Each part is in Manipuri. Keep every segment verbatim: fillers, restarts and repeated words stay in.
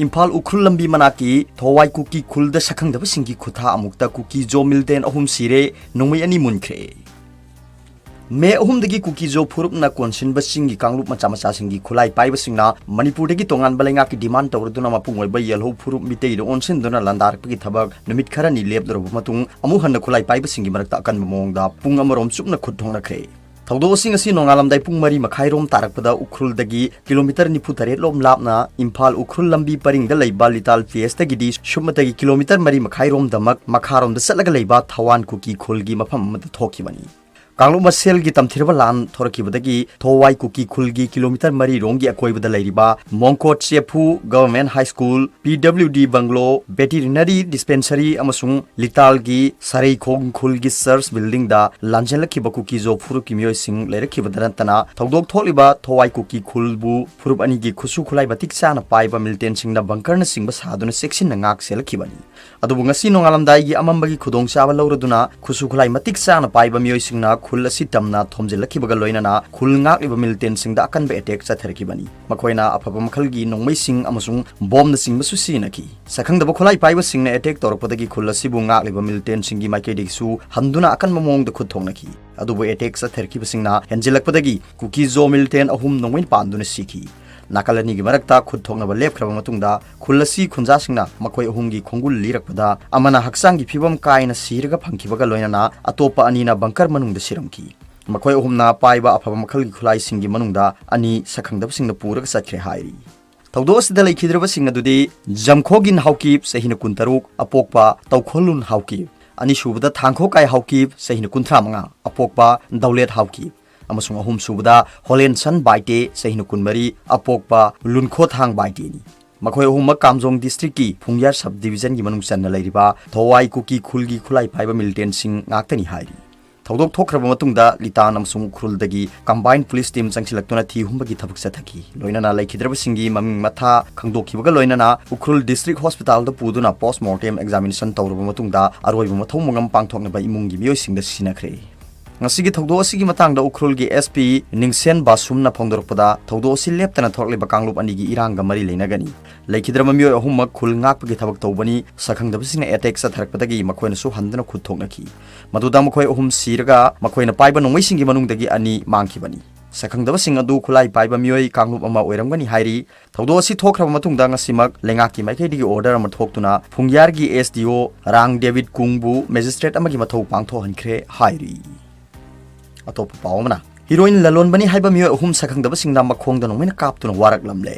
ꯏꯝꯐꯥꯜ ꯎꯈ꯭ꯔꯨꯜ ꯂꯝꯕꯤ ꯃꯅꯥꯛꯀꯤ ꯊꯣꯋꯥꯏ ꯀꯨꯀꯤ ꯈꯨꯜꯗ ꯁꯛꯈꯪꯗꯕꯁꯤꯡꯒꯤ ꯈꯨꯠꯊꯥ ꯑꯃꯨꯛꯇ ꯀꯨꯀꯤ ꯖꯣ ꯃꯤꯂꯤꯇꯦꯟ ꯑꯍꯨꯝ ꯁꯤꯔꯦ, ꯅꯣꯡꯃꯩ ꯑꯅꯤ ꯃꯨꯟꯈ꯭ꯔꯦ꯫ ꯃꯦ ꯑꯍꯨꯝꯗꯒꯤ ꯀꯨꯀꯤ ꯖꯣ ꯐꯨꯔꯨꯞꯅ ꯀꯣꯟꯁꯤꯟꯕ ꯆꯤꯡꯒꯤ ꯀꯥꯡꯂꯨꯞ ꯃꯆꯥ ꯃꯆꯥꯁꯤꯡꯒꯤ ꯈꯨꯠꯂꯥꯏ ꯄꯥꯏꯕꯁꯤꯡꯅ ꯃꯅꯤꯄꯨꯔꯗꯒꯤ ꯇꯣꯉꯥꯟꯕ ꯂꯩꯉꯥꯛꯀꯤ demand ꯇꯧꯔꯗꯨꯅ ꯃꯄꯨꯡ ꯑꯣꯏꯕ ꯌꯦꯜꯍꯧ ꯐꯨꯔꯨꯞ ꯃꯤꯇꯩꯗ ꯑꯣꯟꯁꯤꯟꯗꯨꯅ ꯂꯥꯟꯗꯥꯔꯛꯄꯒꯤ ꯊꯕꯛ ꯅꯨꯃꯤꯠ ꯈꯔꯅꯤ ꯂꯦꯞꯂꯨꯔꯕ ꯃꯇꯨꯡ ꯑꯃꯨꯛ ꯍꯟꯅ ꯈꯨꯠꯂꯥꯏ ꯄꯥꯏꯕꯁꯤꯡꯒꯤ ꯃꯔꯛꯇ ꯑꯀꯟꯕ ꯃꯑꯣꯡꯗ ꯄꯨꯡ ꯑꯃꯔꯣꯝ ꯆꯨꯞꯅ ꯈꯨꯠ ꯊꯣꯛꯅꯈ꯭ꯔꯦ꯫ ꯊꯧꯗꯣꯛ ꯑꯁꯤ ꯉꯁꯤ ꯅꯣꯡꯉꯥꯜꯂꯝꯗꯥꯏ ꯄꯨꯡ ꯃꯔꯤ ꯃꯈꯥꯏꯔꯣꯝ ꯇꯥꯔꯛꯄꯗ ꯎꯈ꯭ꯔꯨꯜꯗꯒꯤ ꯀꯤꯂꯣꯃꯤꯇꯔ ꯅꯤꯐꯨ ꯇꯔꯦꯠ ꯂꯣꯝ ꯂꯥꯞꯅ ꯏꯝꯐꯥꯜ ꯎꯈ꯭ꯔꯨꯜ ꯂꯝꯕꯤ ꯄꯔꯤꯡꯗ ꯂꯩꯕ ꯂꯤꯇꯥꯜ ꯄꯤ ꯑꯦꯁꯇꯒꯤꯗꯤ ꯁꯨꯞꯅꯇꯒꯤ ꯀꯤꯂꯣꯃꯤꯇꯔ ꯃꯔꯤ ꯃꯈꯥꯏꯔꯣꯝꯗꯃꯛ ꯃꯈꯥꯔꯣꯝꯗ ꯆꯠꯂꯒ ꯂꯩꯕ ꯊꯋꯥꯟ ꯀꯨꯀꯤ ꯈꯨꯜꯒꯤ ꯃꯐꯝ ꯑꯃꯗ ꯊꯣꯛꯈꯤꯕꯅꯤ꯫ ꯀꯥꯡꯂꯨꯞ ꯃꯁꯦꯜꯒꯤ ꯇꯝꯊꯤꯔꯕ ꯂꯥꯟ ꯊꯣꯔꯛꯈꯤꯕꯗꯒꯤ ꯊꯣꯋꯥꯏ ꯀꯨꯀꯤ ꯈꯨꯜꯒꯤ ꯀꯤꯂꯣꯃꯤꯇꯔ ꯃꯔꯤ ꯔꯣꯝꯒꯤ ꯑꯀꯣꯏꯕꯗ ꯂꯩꯔꯤꯕ ꯃꯣꯡꯀꯣꯠ ꯆꯦꯐꯨ ꯒꯚꯔꯟꯃꯦꯟꯠ ꯍꯥꯏ ꯁ꯭ꯀꯨꯜ, ꯄꯤ ꯗꯕ꯭ꯂꯤꯎ ꯗꯤ ꯕꯪꯒ꯭ꯂꯣ, ꯚꯦꯇꯤꯔꯤꯅꯔꯤ ꯗꯤꯁꯄꯦꯟꯁꯔꯤ ꯑꯃꯁꯨꯡ ꯂꯤꯇꯥꯜꯒꯤ ꯁꯔꯩꯈꯣꯡ ꯈꯨꯜꯒꯤ ꯆꯔꯆ ꯕꯤꯜꯗꯤꯡꯗ ꯂꯥꯟꯖꯦꯜꯂꯛꯈꯤꯕ ꯀꯨꯀꯤ ꯖꯣ ꯐꯨꯔꯨꯞꯀꯤ ꯃꯤꯑꯣꯏꯁꯤꯡ ꯂꯩꯔꯛꯈꯤꯕꯗ ꯅꯠꯇꯅ ꯊꯧꯗꯣꯛ ꯊꯣꯛꯂꯤꯕ ꯊꯣꯋꯥꯏ ꯀꯨꯀꯤ ꯈꯨꯜꯕꯨ ꯐꯨꯔꯨꯞ ꯑꯅꯤꯒꯤ ꯈꯨꯠꯁꯨ ꯈꯨꯠꯂꯥꯏ ꯃꯇꯤꯛ ꯆꯥꯅ ꯄꯥꯏꯕ ꯃꯤꯂꯤꯇꯦꯟꯁꯤꯡꯅ ꯕꯪꯀꯔꯅꯆꯤꯡꯕ ꯁꯥꯗꯨꯅ ꯆꯦꯛꯁꯤꯟꯅ ꯉꯥꯛ ꯁꯦꯜꯂꯛꯈꯤꯕꯅꯤ꯫ ꯑꯗꯨꯕꯨ ꯉꯁꯤ ꯅꯣꯡꯉꯥꯂꯝꯗꯥꯏꯒꯤ ꯑꯃꯝꯕꯒꯤ ꯈꯨꯗꯣꯡꯆꯥꯕ ꯂꯧꯔꯗꯨꯅ ꯈꯨꯠꯁꯨ ꯈꯨꯠꯂꯥꯏ ꯃꯇꯤꯛ ꯆꯥꯅ ꯄꯥꯏꯕ ꯃꯤꯑꯣꯏꯁꯤꯡꯅ ꯈꯨꯜ ꯑꯁꯤ ꯇꯝꯅ ꯊꯣꯝꯖꯤꯜꯂꯛꯈꯤꯕꯒ ꯂꯣꯏꯅꯅ ꯈꯨꯜ ꯉꯥꯛꯂꯤꯕ ꯃꯤꯂꯤꯇꯦꯟꯁꯤꯡꯗ ꯑꯀꯟꯕ ꯑꯦꯇꯦꯛ ꯆꯠꯊꯔꯛꯈꯤꯕꯅꯤ꯫ ꯃꯈꯣꯏꯅ ꯑꯐꯕ ꯃꯈꯜꯒꯤ ꯅꯣꯡꯃꯩꯁꯤꯡ ꯑꯃꯁꯨꯡ ꯕꯣꯝꯅꯆꯤꯡꯕꯁꯨ ꯁꯤꯖꯤꯟꯅꯈꯤ꯫ ꯁꯛꯈꯪꯗꯕ ꯈꯨꯠꯂꯥꯏ ꯄꯥꯏꯕꯁꯤꯡꯅ ꯑꯦꯇꯦꯛ ꯇꯧꯔꯛꯄꯗꯒꯤ ꯈꯨꯜ ꯑꯁꯤꯕꯨ ꯉꯥꯛꯂꯤꯕ ꯃꯤꯂꯤꯇꯦꯟꯁꯤꯡꯒꯤ ꯃꯥꯏꯀꯩꯗꯒꯤꯁꯨ ꯍꯟꯗꯨꯅ ꯑꯀꯟꯕ ꯃꯑꯣꯡꯗ ꯈꯨꯠ ꯊꯣꯛꯅꯈꯤ꯫ ꯑꯗꯨꯕꯨ ꯑꯦꯇꯦꯛ ꯆꯠꯊꯔꯛꯈꯤꯕꯁꯤꯡꯅ ꯍꯦꯟꯖꯤꯜꯂꯛꯄꯗꯒꯤ ꯀꯨꯀꯤ ꯖꯣ ꯃꯤꯂꯤꯇꯦꯟ ꯑꯍꯨꯝ ꯅꯣꯡꯃꯩꯅ ꯄꯥꯟꯗꯨꯅ ꯁꯤꯈꯤ꯫ ꯅꯥꯀꯜ ꯑꯅꯤꯒꯤ ꯃꯔꯛꯇ ꯈꯨꯠ ꯊꯣꯛꯅꯕ ꯂꯦꯞꯈ꯭ꯔꯕ ꯃꯇꯨꯡꯗ ꯈꯨꯜ ꯑꯁꯤ ꯈꯨꯟꯖꯥꯁꯤꯡꯅ ꯃꯈꯣꯏ ꯑꯍꯨꯝꯒꯤ ꯈꯣꯡꯒꯨꯜ ꯂꯤꯔꯛꯄꯗ ꯑꯃꯅ ꯍꯛꯆꯥꯡꯒꯤ ꯐꯤꯕꯝ ꯀꯥꯏꯅ ꯁꯤꯔꯒ ꯐꯪꯈꯤꯕꯒ ꯂꯣꯏꯅꯅ ꯑꯇꯣꯞꯄ ꯑꯅꯤꯅ ꯕꯪꯀꯔ ꯃꯅꯨꯡꯗ ꯁꯤꯔꯝꯈꯤ꯫ ꯃꯈꯣꯏ ꯑꯍꯨꯝꯅ ꯄꯥꯏꯕ ꯑꯐꯕ ꯃꯈꯜꯒꯤ ꯈꯨꯠꯂꯥꯏꯁꯤꯡꯒꯤ ꯃꯅꯨꯡꯗ ꯑꯅꯤ ꯁꯛꯈꯪꯗꯕꯁꯤꯡꯅ ꯄꯨꯔꯒ ꯆꯠꯈ꯭ꯔꯦ ꯍꯥꯏꯔꯤ꯫ ꯊꯧꯗꯣꯛ ꯑꯁꯤꯗ ꯂꯩꯈꯤꯗ꯭ꯔꯕꯁꯤꯡ ꯑꯗꯨꯗꯤ ꯖꯝꯈꯣꯒꯤꯟ ꯍꯥꯎꯀꯤꯞ, ꯆꯍꯤꯅ ꯀꯨꯟꯇꯔꯨꯛ, ꯑꯄꯣꯛꯄ ꯇꯧꯈꯣꯂꯨꯟ ꯍꯥꯎꯀꯤꯞ, ꯑꯅꯤꯁꯨꯕꯗ ꯊꯥꯡꯈꯣꯀꯥꯏ ꯍꯥꯎꯀꯤꯞ, ꯆꯍꯤꯅ ꯀꯨꯟꯊ꯭ꯔꯥ ꯃꯉꯥ, ꯑꯄꯣꯛꯄ ꯗꯧꯂꯦꯠ ꯍꯥꯎꯀꯤꯞ, ꯑꯃꯁꯨꯡ ꯑꯍꯨꯝꯁꯨꯕꯗ ꯍꯣꯂꯦꯟꯁꯟ ꯕꯥꯏꯇꯦ, ꯆꯍꯤꯅ ꯀꯨꯟꯃꯔꯤ, ꯑꯄꯣꯛꯄ ꯂꯨꯟꯈꯣꯊꯥꯡ ꯕꯥꯏꯇꯦꯅꯤ꯫ ꯃꯈꯣꯏ ꯑꯍꯨꯝꯃꯛ ꯀꯥꯝꯖꯣꯡ ꯗꯤꯁꯇ꯭ꯔꯤꯛꯀꯤ ꯐꯨꯡꯌꯥꯔ ꯁꯕ ꯗꯤꯕꯤꯖꯟꯒꯤ ꯃꯅꯨꯡ ꯆꯟꯅ ꯂꯩꯔꯤꯕ ꯊꯣꯋꯥꯏ ꯀꯨꯀꯤ ꯈꯨꯜꯒꯤ ꯈꯨꯠꯂꯥꯏ ꯄꯥꯏꯕ ꯃꯤꯂꯤꯇꯦꯟꯁꯤꯡ ꯉꯥꯛꯇꯅꯤ ꯍꯥꯏꯔꯤ꯫ ꯊꯧꯗꯣꯛ ꯊꯣꯛꯈ꯭ꯔꯕ ꯃꯇꯨꯡꯗ ꯂꯤꯇꯥꯟ ꯑꯃꯁꯨꯡ ꯎꯈ꯭ꯔꯨꯜꯗꯒꯤ ꯀꯝꯕꯥꯏꯟ ꯄꯨꯂꯤꯁ ꯇꯤꯝ ꯆꯪꯁꯤꯜꯂꯛꯇꯨꯅ ꯊꯤ ꯍꯨꯝꯕꯒꯤ ꯊꯕꯛ ꯆꯠꯊꯈꯤ꯫ ꯂꯣꯏꯅꯅ ꯂꯩꯈꯤꯗ꯭ꯔꯕꯁꯤꯡꯒꯤ ꯃꯃꯤꯡ ꯃꯊꯥ ꯈꯪꯗꯣꯛꯈꯤꯕꯒ ꯂꯣꯏꯅꯅ ꯎꯈ꯭ꯔꯨꯜ ꯗꯤꯁꯇ꯭ꯔꯤꯛ ꯍꯣꯁꯄꯤꯇꯥꯜꯗ ꯄꯨꯗꯨꯅ ꯄꯣꯁꯃꯣꯔꯇꯦꯝ ꯑꯦꯛꯖꯥꯃꯤꯅꯦꯁꯟ ꯇꯧꯔꯕ ꯃꯇꯨꯡꯗ ꯑꯔꯣꯏꯕ ꯃꯊꯧ ꯃꯉꯝ ꯄꯥꯡꯊꯣꯛꯅꯕ ꯏꯃꯨꯡꯒꯤ ꯃꯤꯑꯣꯏꯁꯤꯡꯗ ꯁꯤꯟꯅꯈ꯭ꯔꯦ꯫ ꯉꯁꯤꯒꯤ ꯊꯧꯗꯣꯛ ꯑꯁꯤꯒꯤ ꯃꯇꯥꯡꯗ ꯎꯈ꯭ꯔꯨꯜꯒꯤ S P ꯅꯤꯡꯁꯦꯟ ꯕꯥꯁꯨꯝꯅ ꯐꯣꯡꯗꯣꯔꯛꯄꯗ, ꯊꯧꯗꯣꯛ ꯑꯁꯤ ꯂꯦꯞꯇꯅ ꯊꯣꯔꯛꯂꯤꯕ ꯀꯥꯡꯂꯨꯞ ꯑꯅꯤꯒꯤ ꯏꯔꯥꯡꯒ ꯃꯔꯤ ꯂꯩꯅꯒꯅꯤ꯫ ꯂꯩꯈꯤꯗ꯭ꯔꯕ ꯃꯤꯑꯣꯏ ꯑꯍꯨꯝꯃꯛ ꯈꯨꯜ ꯉꯥꯛꯄꯒꯤ ꯊꯕꯛ ꯇꯧꯕꯅꯤ꯫ ꯁꯛꯈꯪꯗꯕꯁꯤꯡꯅ ꯑꯦꯇꯦꯛ ꯆꯠꯊꯔꯛꯄꯗꯒꯤ ꯃꯈꯣꯏꯅꯁꯨ ꯍꯟꯗꯨꯅ ꯈꯨꯠ ꯊꯣꯛꯅꯈꯤ꯫ ꯃꯗꯨꯗ ꯃꯈꯣꯏ ꯑꯍꯨꯝ ꯁꯤꯔꯒ ꯃꯈꯣꯏꯅ ꯄꯥꯏꯕ ꯅꯣꯡꯃꯩꯁꯤꯡꯒꯤ ꯃꯅꯨꯡꯗꯒꯤ ꯑꯅꯤ ꯃꯥꯡꯈꯤꯕꯅꯤ꯫ ꯁꯛꯈꯪꯗꯕꯁꯤꯡ ꯑꯗꯨ ꯈꯨꯠꯂꯥꯏ ꯄꯥꯏꯕ ꯃꯤꯑꯣꯏ ꯀꯥꯡꯂꯨꯞ ꯑꯃ ꯑꯣꯏꯔꯝꯒꯅꯤ ꯍꯥꯏꯔꯤ꯫ ꯊꯧꯗꯣꯛ ꯑꯁꯤ ꯊꯣꯛꯈ꯭ꯔꯕ ꯃꯇꯨꯡꯗ ꯉꯁꯤꯃꯛ ꯂꯩꯉꯥꯛꯀꯤ ꯃꯥꯏꯀꯩꯗꯒꯤ ꯑꯣꯔꯗꯔ ꯑꯃ ꯊꯣꯛꯇꯨꯅ ꯐꯨꯡꯌꯥꯔꯒꯤ S D O ꯔꯥꯡ ꯗꯦꯕꯤꯠ ꯀꯨꯡꯕꯨ ꯃꯦꯖꯤꯁꯇ꯭ꯔꯦꯠ ꯑꯃꯒꯤ ꯃꯊꯧ ꯄꯥꯡꯊꯣꯛꯍꯟꯈ꯭ꯔꯦ ꯍꯥꯏꯔꯤ꯫ ꯑꯇꯣꯞꯄ ꯄꯥꯎ ꯑꯃꯅ, ꯍꯤꯔꯣꯏꯟ ꯂꯂꯣꯟꯕꯅꯤ ꯍꯥꯏꯕ ꯃꯤꯑꯣꯏ ꯑꯍꯨꯝ ꯁꯛꯈꯪꯗꯕꯁꯤꯡꯅ ꯃꯈꯣꯡꯗ ꯅꯣꯡꯃꯩꯅ ꯀꯥꯞꯇꯨꯅ ꯋꯥꯔꯛꯂꯝꯂꯦ꯫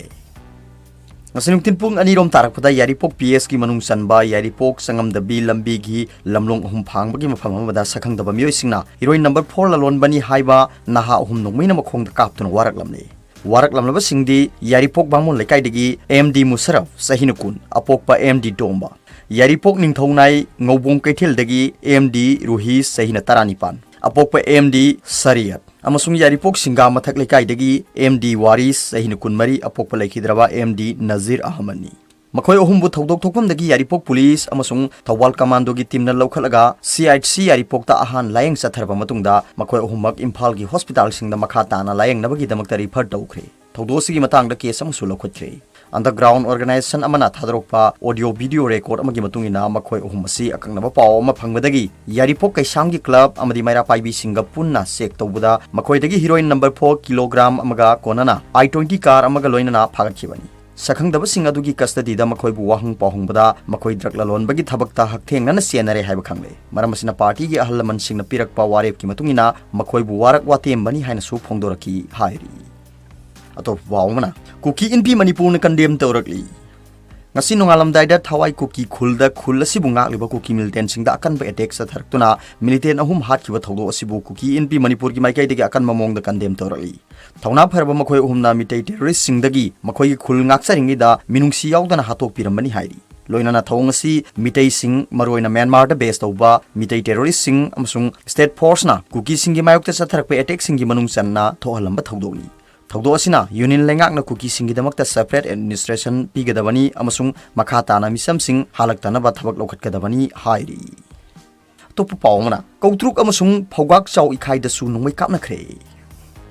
ꯉꯁꯤ ꯅꯨꯡꯊꯤꯜ ꯄꯨꯡ ꯑꯅꯤꯔꯣꯝ ꯇꯥꯔꯛꯄꯗ ꯌꯥꯏꯔꯤꯄꯣꯛ P S ꯀꯤ ꯃꯅꯨꯡ ꯆꯟꯕ ꯌꯥꯏꯔꯤꯄꯣꯛ ꯆꯪꯉꯝꯗꯕꯤ ꯂꯝꯕꯤꯒꯤ ꯂꯝꯂꯣꯡ ꯑꯍꯨꯝ ꯐꯥꯡꯕꯒꯤ ꯃꯐꯝ ꯑꯃꯗ ꯁꯛꯈꯪꯗꯕ ꯃꯤꯑꯣꯏꯁꯤꯡꯅ ꯍꯤꯔꯣꯏꯟ ꯅꯝꯕꯔ four ꯂꯂꯣꯟꯕꯅꯤ ꯍꯥꯏꯕ ꯅꯍꯥ ꯑꯍꯨꯝ ꯅꯣꯡꯃꯩꯅ ꯃꯈꯣꯡꯗ ꯀꯥꯞꯇꯨꯅ ꯋꯥꯔꯛꯂꯝꯂꯦ꯫ ꯋꯥꯔꯛꯂꯝꯂꯕꯁꯤꯡꯗꯤ ꯌꯥꯏꯔꯤꯄꯣꯛ ꯕꯥꯃꯣꯟ ꯂꯩꯀꯥꯏꯗꯒꯤ M D ꯃꯨꯁꯔꯐ, ꯆꯍꯤꯅ ꯀꯨꯟ, ꯑꯄꯣꯛꯄ M D ꯇꯣꯝꯕ, ꯌꯥꯏꯔꯤꯄꯣꯛ ꯅꯤꯡꯊꯧꯅꯥꯏ ꯉꯧꯕꯣꯡ ꯀꯩꯊꯦꯜꯗꯒꯤ M D ꯔꯨꯍꯤꯁ, ꯆꯍꯤꯅ ꯇꯔꯥꯅꯤꯄꯥꯟ, ꯑꯄꯣꯛꯄ M D ꯁꯔꯤꯌꯠ, ꯑꯃꯁꯨꯡ ꯌꯥꯏꯔꯤꯄꯣꯛ ꯁꯤꯡꯒꯥ ꯃꯊꯛ ꯂꯩꯀꯥꯏꯗꯒꯤ M D ꯋꯥꯔꯤꯁ, ꯆꯍꯤꯅ ꯀꯨꯟꯃꯔꯤ, ꯑꯄꯣꯛꯄ ꯂꯩꯈꯤꯗ꯭ꯔꯕ M D ꯅꯖꯤꯔ ꯑꯍꯃꯗꯅꯤ꯫ ꯃꯈꯣꯏ ꯑꯍꯨꯝꯕꯨ ꯊꯧꯗꯣꯛ ꯊꯣꯛꯐꯝꯗꯒꯤ ꯌꯥꯏꯔꯤꯄꯣꯛ ꯄꯨꯂꯤꯁ ꯑꯃꯁꯨꯡ ꯊꯧꯕꯥꯜ ꯀꯃꯥꯟꯗꯣꯒꯤ ꯇꯤꯝꯅ ꯂꯧꯈꯠꯂꯒ C H C ꯌꯥꯏꯔꯤꯄꯣꯛꯇ ꯑꯍꯥꯟ ꯂꯥꯌꯦꯡ ꯆꯠꯊꯔꯕ ꯃꯇꯨꯡꯗ ꯃꯈꯣꯏ ꯑꯍꯨꯝꯃꯛ ꯏꯝꯐꯥꯜꯒꯤ ꯍꯣꯁꯄꯤꯇꯥꯜꯁꯤꯡꯗ ꯃꯈꯥ ꯇꯥꯅ ꯂꯥꯌꯦꯡꯅꯕꯒꯤꯗꯃꯛꯇ ꯔꯤꯐꯔ ꯇꯧꯈ꯭ꯔꯦ꯫ ꯊꯧꯗꯣꯛ ꯑꯁꯤꯒꯤ ꯃꯇꯥꯡꯗ ꯀꯦꯁ ꯑꯃꯁꯨ ꯂꯧꯈꯠꯈ꯭ꯔꯦ꯫ Underground organization ꯑꯃꯅ ꯊꯥꯗꯣꯔꯛꯄ audio video record ꯑꯃꯒꯤ ꯃꯇꯨꯡ ꯏꯟꯅ, ꯃꯈꯣꯏ ꯑꯍꯨꯝ ꯑꯁꯤ ꯑꯀꯛꯅꯕ ꯄꯥꯎ ꯑꯃ ꯐꯪꯕꯗꯒꯤ ꯌꯥꯏꯔꯤꯄꯣꯛ ꯀꯩꯁꯥꯝꯒꯤ ꯀ꯭ꯂꯕ ꯑꯃꯗꯤ ꯃꯩꯔꯥ ꯄꯥꯏꯕꯤꯁꯤꯡꯒ ꯄꯨꯟꯅ ꯆꯦꯛ ꯇꯧꯕꯗ ꯃꯈꯣꯏꯗꯒꯤ ꯍꯤꯔꯣꯏꯟ ꯅꯝꯕꯔ four ꯀꯤꯂꯣꯒ꯭ꯔꯥꯝ ꯑꯃꯒ ꯀꯣꯟꯅꯅ I twenty car ꯑꯃꯒ ꯂꯣꯏꯅꯅ ꯐꯥꯒꯠꯈꯤꯕꯅꯤ꯫ ꯁꯛꯈꯪꯗꯕꯁꯤꯡ ꯑꯗꯨꯒꯤ ꯀꯁꯇꯗꯤꯗ ꯃꯈꯣꯏꯕꯨ ꯋꯥꯍꯪ ꯄꯥꯎꯍꯪꯕꯗ ꯃꯈꯣꯏ ꯗ꯭ꯔꯒ ꯂꯂꯣꯟꯕꯒꯤ ꯊꯕꯛꯇ ꯍꯛꯊꯦꯡꯅꯅ ꯆꯦꯟꯅꯔꯦ ꯍꯥꯏꯕ ꯈꯪꯂꯦ꯫ ꯃꯔꯝ ꯑꯁꯤꯅ ꯄꯥꯔꯇꯤꯒꯤ ꯑꯍꯜ ꯂꯃꯟꯁꯤꯡꯅ ꯄꯤꯔꯛꯄ ꯋꯥꯔꯦꯞꯀꯤ ꯃꯇꯨꯡ ꯏꯟꯅ ꯃꯈꯣꯏꯕꯨ ꯋꯥꯔꯛ ꯋꯥꯇꯦꯝꯕꯅꯤ ꯍꯥꯏꯅꯁꯨ ꯐꯣꯡꯗꯣꯔꯛꯈꯤ ꯍꯥꯏꯔꯤ꯫ ꯑꯇꯣꯞꯄ ꯄꯥꯎ ꯑꯃꯅ, ꯀꯨꯀꯤ ꯏꯟꯄꯤ ꯃꯅꯤꯄꯨꯔꯅ ꯀꯟꯗꯦꯝ ꯇꯧꯔꯛꯂꯤ꯫ ꯉꯁꯤ ꯅꯣꯡꯉꯥꯜꯂꯝꯗꯥꯏꯗ ꯊꯋꯥꯏ ꯀꯨꯀꯤ ꯈꯨꯜꯗ ꯈꯨꯜ ꯑꯁꯤꯕꯨ ꯉꯥꯛꯂꯤꯕ ꯀꯨꯀꯤ ꯃꯤꯂꯤꯇꯦꯟꯁꯤꯡꯗ ꯑꯀꯟꯕ ꯑꯦꯇꯦꯛ ꯆꯠꯊꯔꯛꯇꯨꯅ ꯃꯤꯂꯤꯇꯦꯟ ꯑꯍꯨꯝ ꯍꯥꯠꯈꯤꯕ ꯊꯧꯗꯣꯛ ꯑꯁꯤꯕꯨ ꯀꯨꯀꯤ ꯏꯟꯄꯤ ꯃꯅꯤꯄꯨꯔꯒꯤ ꯃꯥꯏꯀꯩꯗꯒꯤ ꯑꯀꯟꯕ ꯃꯑꯣꯡꯗ ꯀꯟꯗꯦꯝ ꯇꯧꯔꯛꯂꯤ꯫ ꯊꯧꯅꯥ ꯐꯔꯕ ꯃꯈꯣꯏ ꯑꯍꯨꯝꯅ ꯃꯤꯇꯩ ꯇꯦꯔꯣꯔꯤꯁ꯭ꯠꯁꯤꯡꯗꯒꯤ ꯃꯈꯣꯏꯒꯤ ꯈꯨꯜ ꯉꯥꯛꯆꯔꯤꯉꯩꯗ ꯃꯤꯅꯨꯡꯁꯤ ꯌꯥꯎꯗꯅ ꯍꯥꯠꯇꯣꯛꯄꯤꯔꯝꯕꯅꯤ ꯍꯥꯏꯔꯤ꯫ ꯂꯣꯏꯅꯅ ꯊꯧꯑꯣꯡ ꯑꯁꯤ ꯃꯤꯇꯩꯁꯤꯡ, ꯃꯔꯨꯑꯣꯏꯅ ꯃ꯭ꯌꯥꯟꯃꯥꯔꯗ ꯕꯦꯁ ꯇꯧꯕ ꯃꯤꯇꯩ ꯇꯦꯔꯣꯔꯤꯁ꯭ꯠꯁꯤꯡ ꯑꯃꯁꯨꯡ ꯁ꯭ꯇꯦꯠ ꯐꯣꯔꯁꯅ ꯀꯨꯀꯤꯁꯤꯡꯒꯤ ꯃꯥꯌꯣꯛꯇ ꯆꯠꯊꯔꯛꯄ ꯑꯦꯇꯦꯛꯁꯤꯡꯒꯤ ꯃꯅꯨꯡ ꯆꯟꯅ ꯊꯣꯛꯍꯜꯂꯝꯕ ꯊꯧꯗꯣꯛꯅꯤ꯫ ꯊꯧꯗꯣꯛ ꯑꯁꯤꯅ ꯌꯨꯅꯤꯌꯟ ꯂꯩꯉꯥꯛꯅ ꯀꯨꯀꯤꯁꯤꯡꯒꯤꯗꯃꯛꯇ ꯁꯦꯄꯔꯦꯠ ꯑꯦꯗꯃꯤꯅꯤꯁꯇ꯭ꯔꯦꯁꯟ ꯄꯤꯒꯗꯕꯅꯤ ꯑꯃꯁꯨꯡ ꯃꯈꯥ ꯇꯥꯅ ꯃꯤꯆꯝꯁꯤꯡ ꯍꯜꯂꯛꯇꯅꯕ ꯊꯕꯛ ꯂꯧꯈꯠꯀꯗꯕꯅꯤ ꯍꯥꯏꯔꯤ꯫ ꯑꯇꯣꯞꯄ ꯄꯥꯎ ꯑꯃꯅ, ꯀꯧꯇ꯭ꯔꯨꯛ ꯑꯃꯁꯨꯡ ꯐꯧꯒꯥꯛ ꯆꯥꯎ ꯏꯈꯥꯏꯗꯁꯨ ꯅꯣꯡꯃꯩ ꯀꯥꯞꯅꯈ꯭ꯔꯦ꯫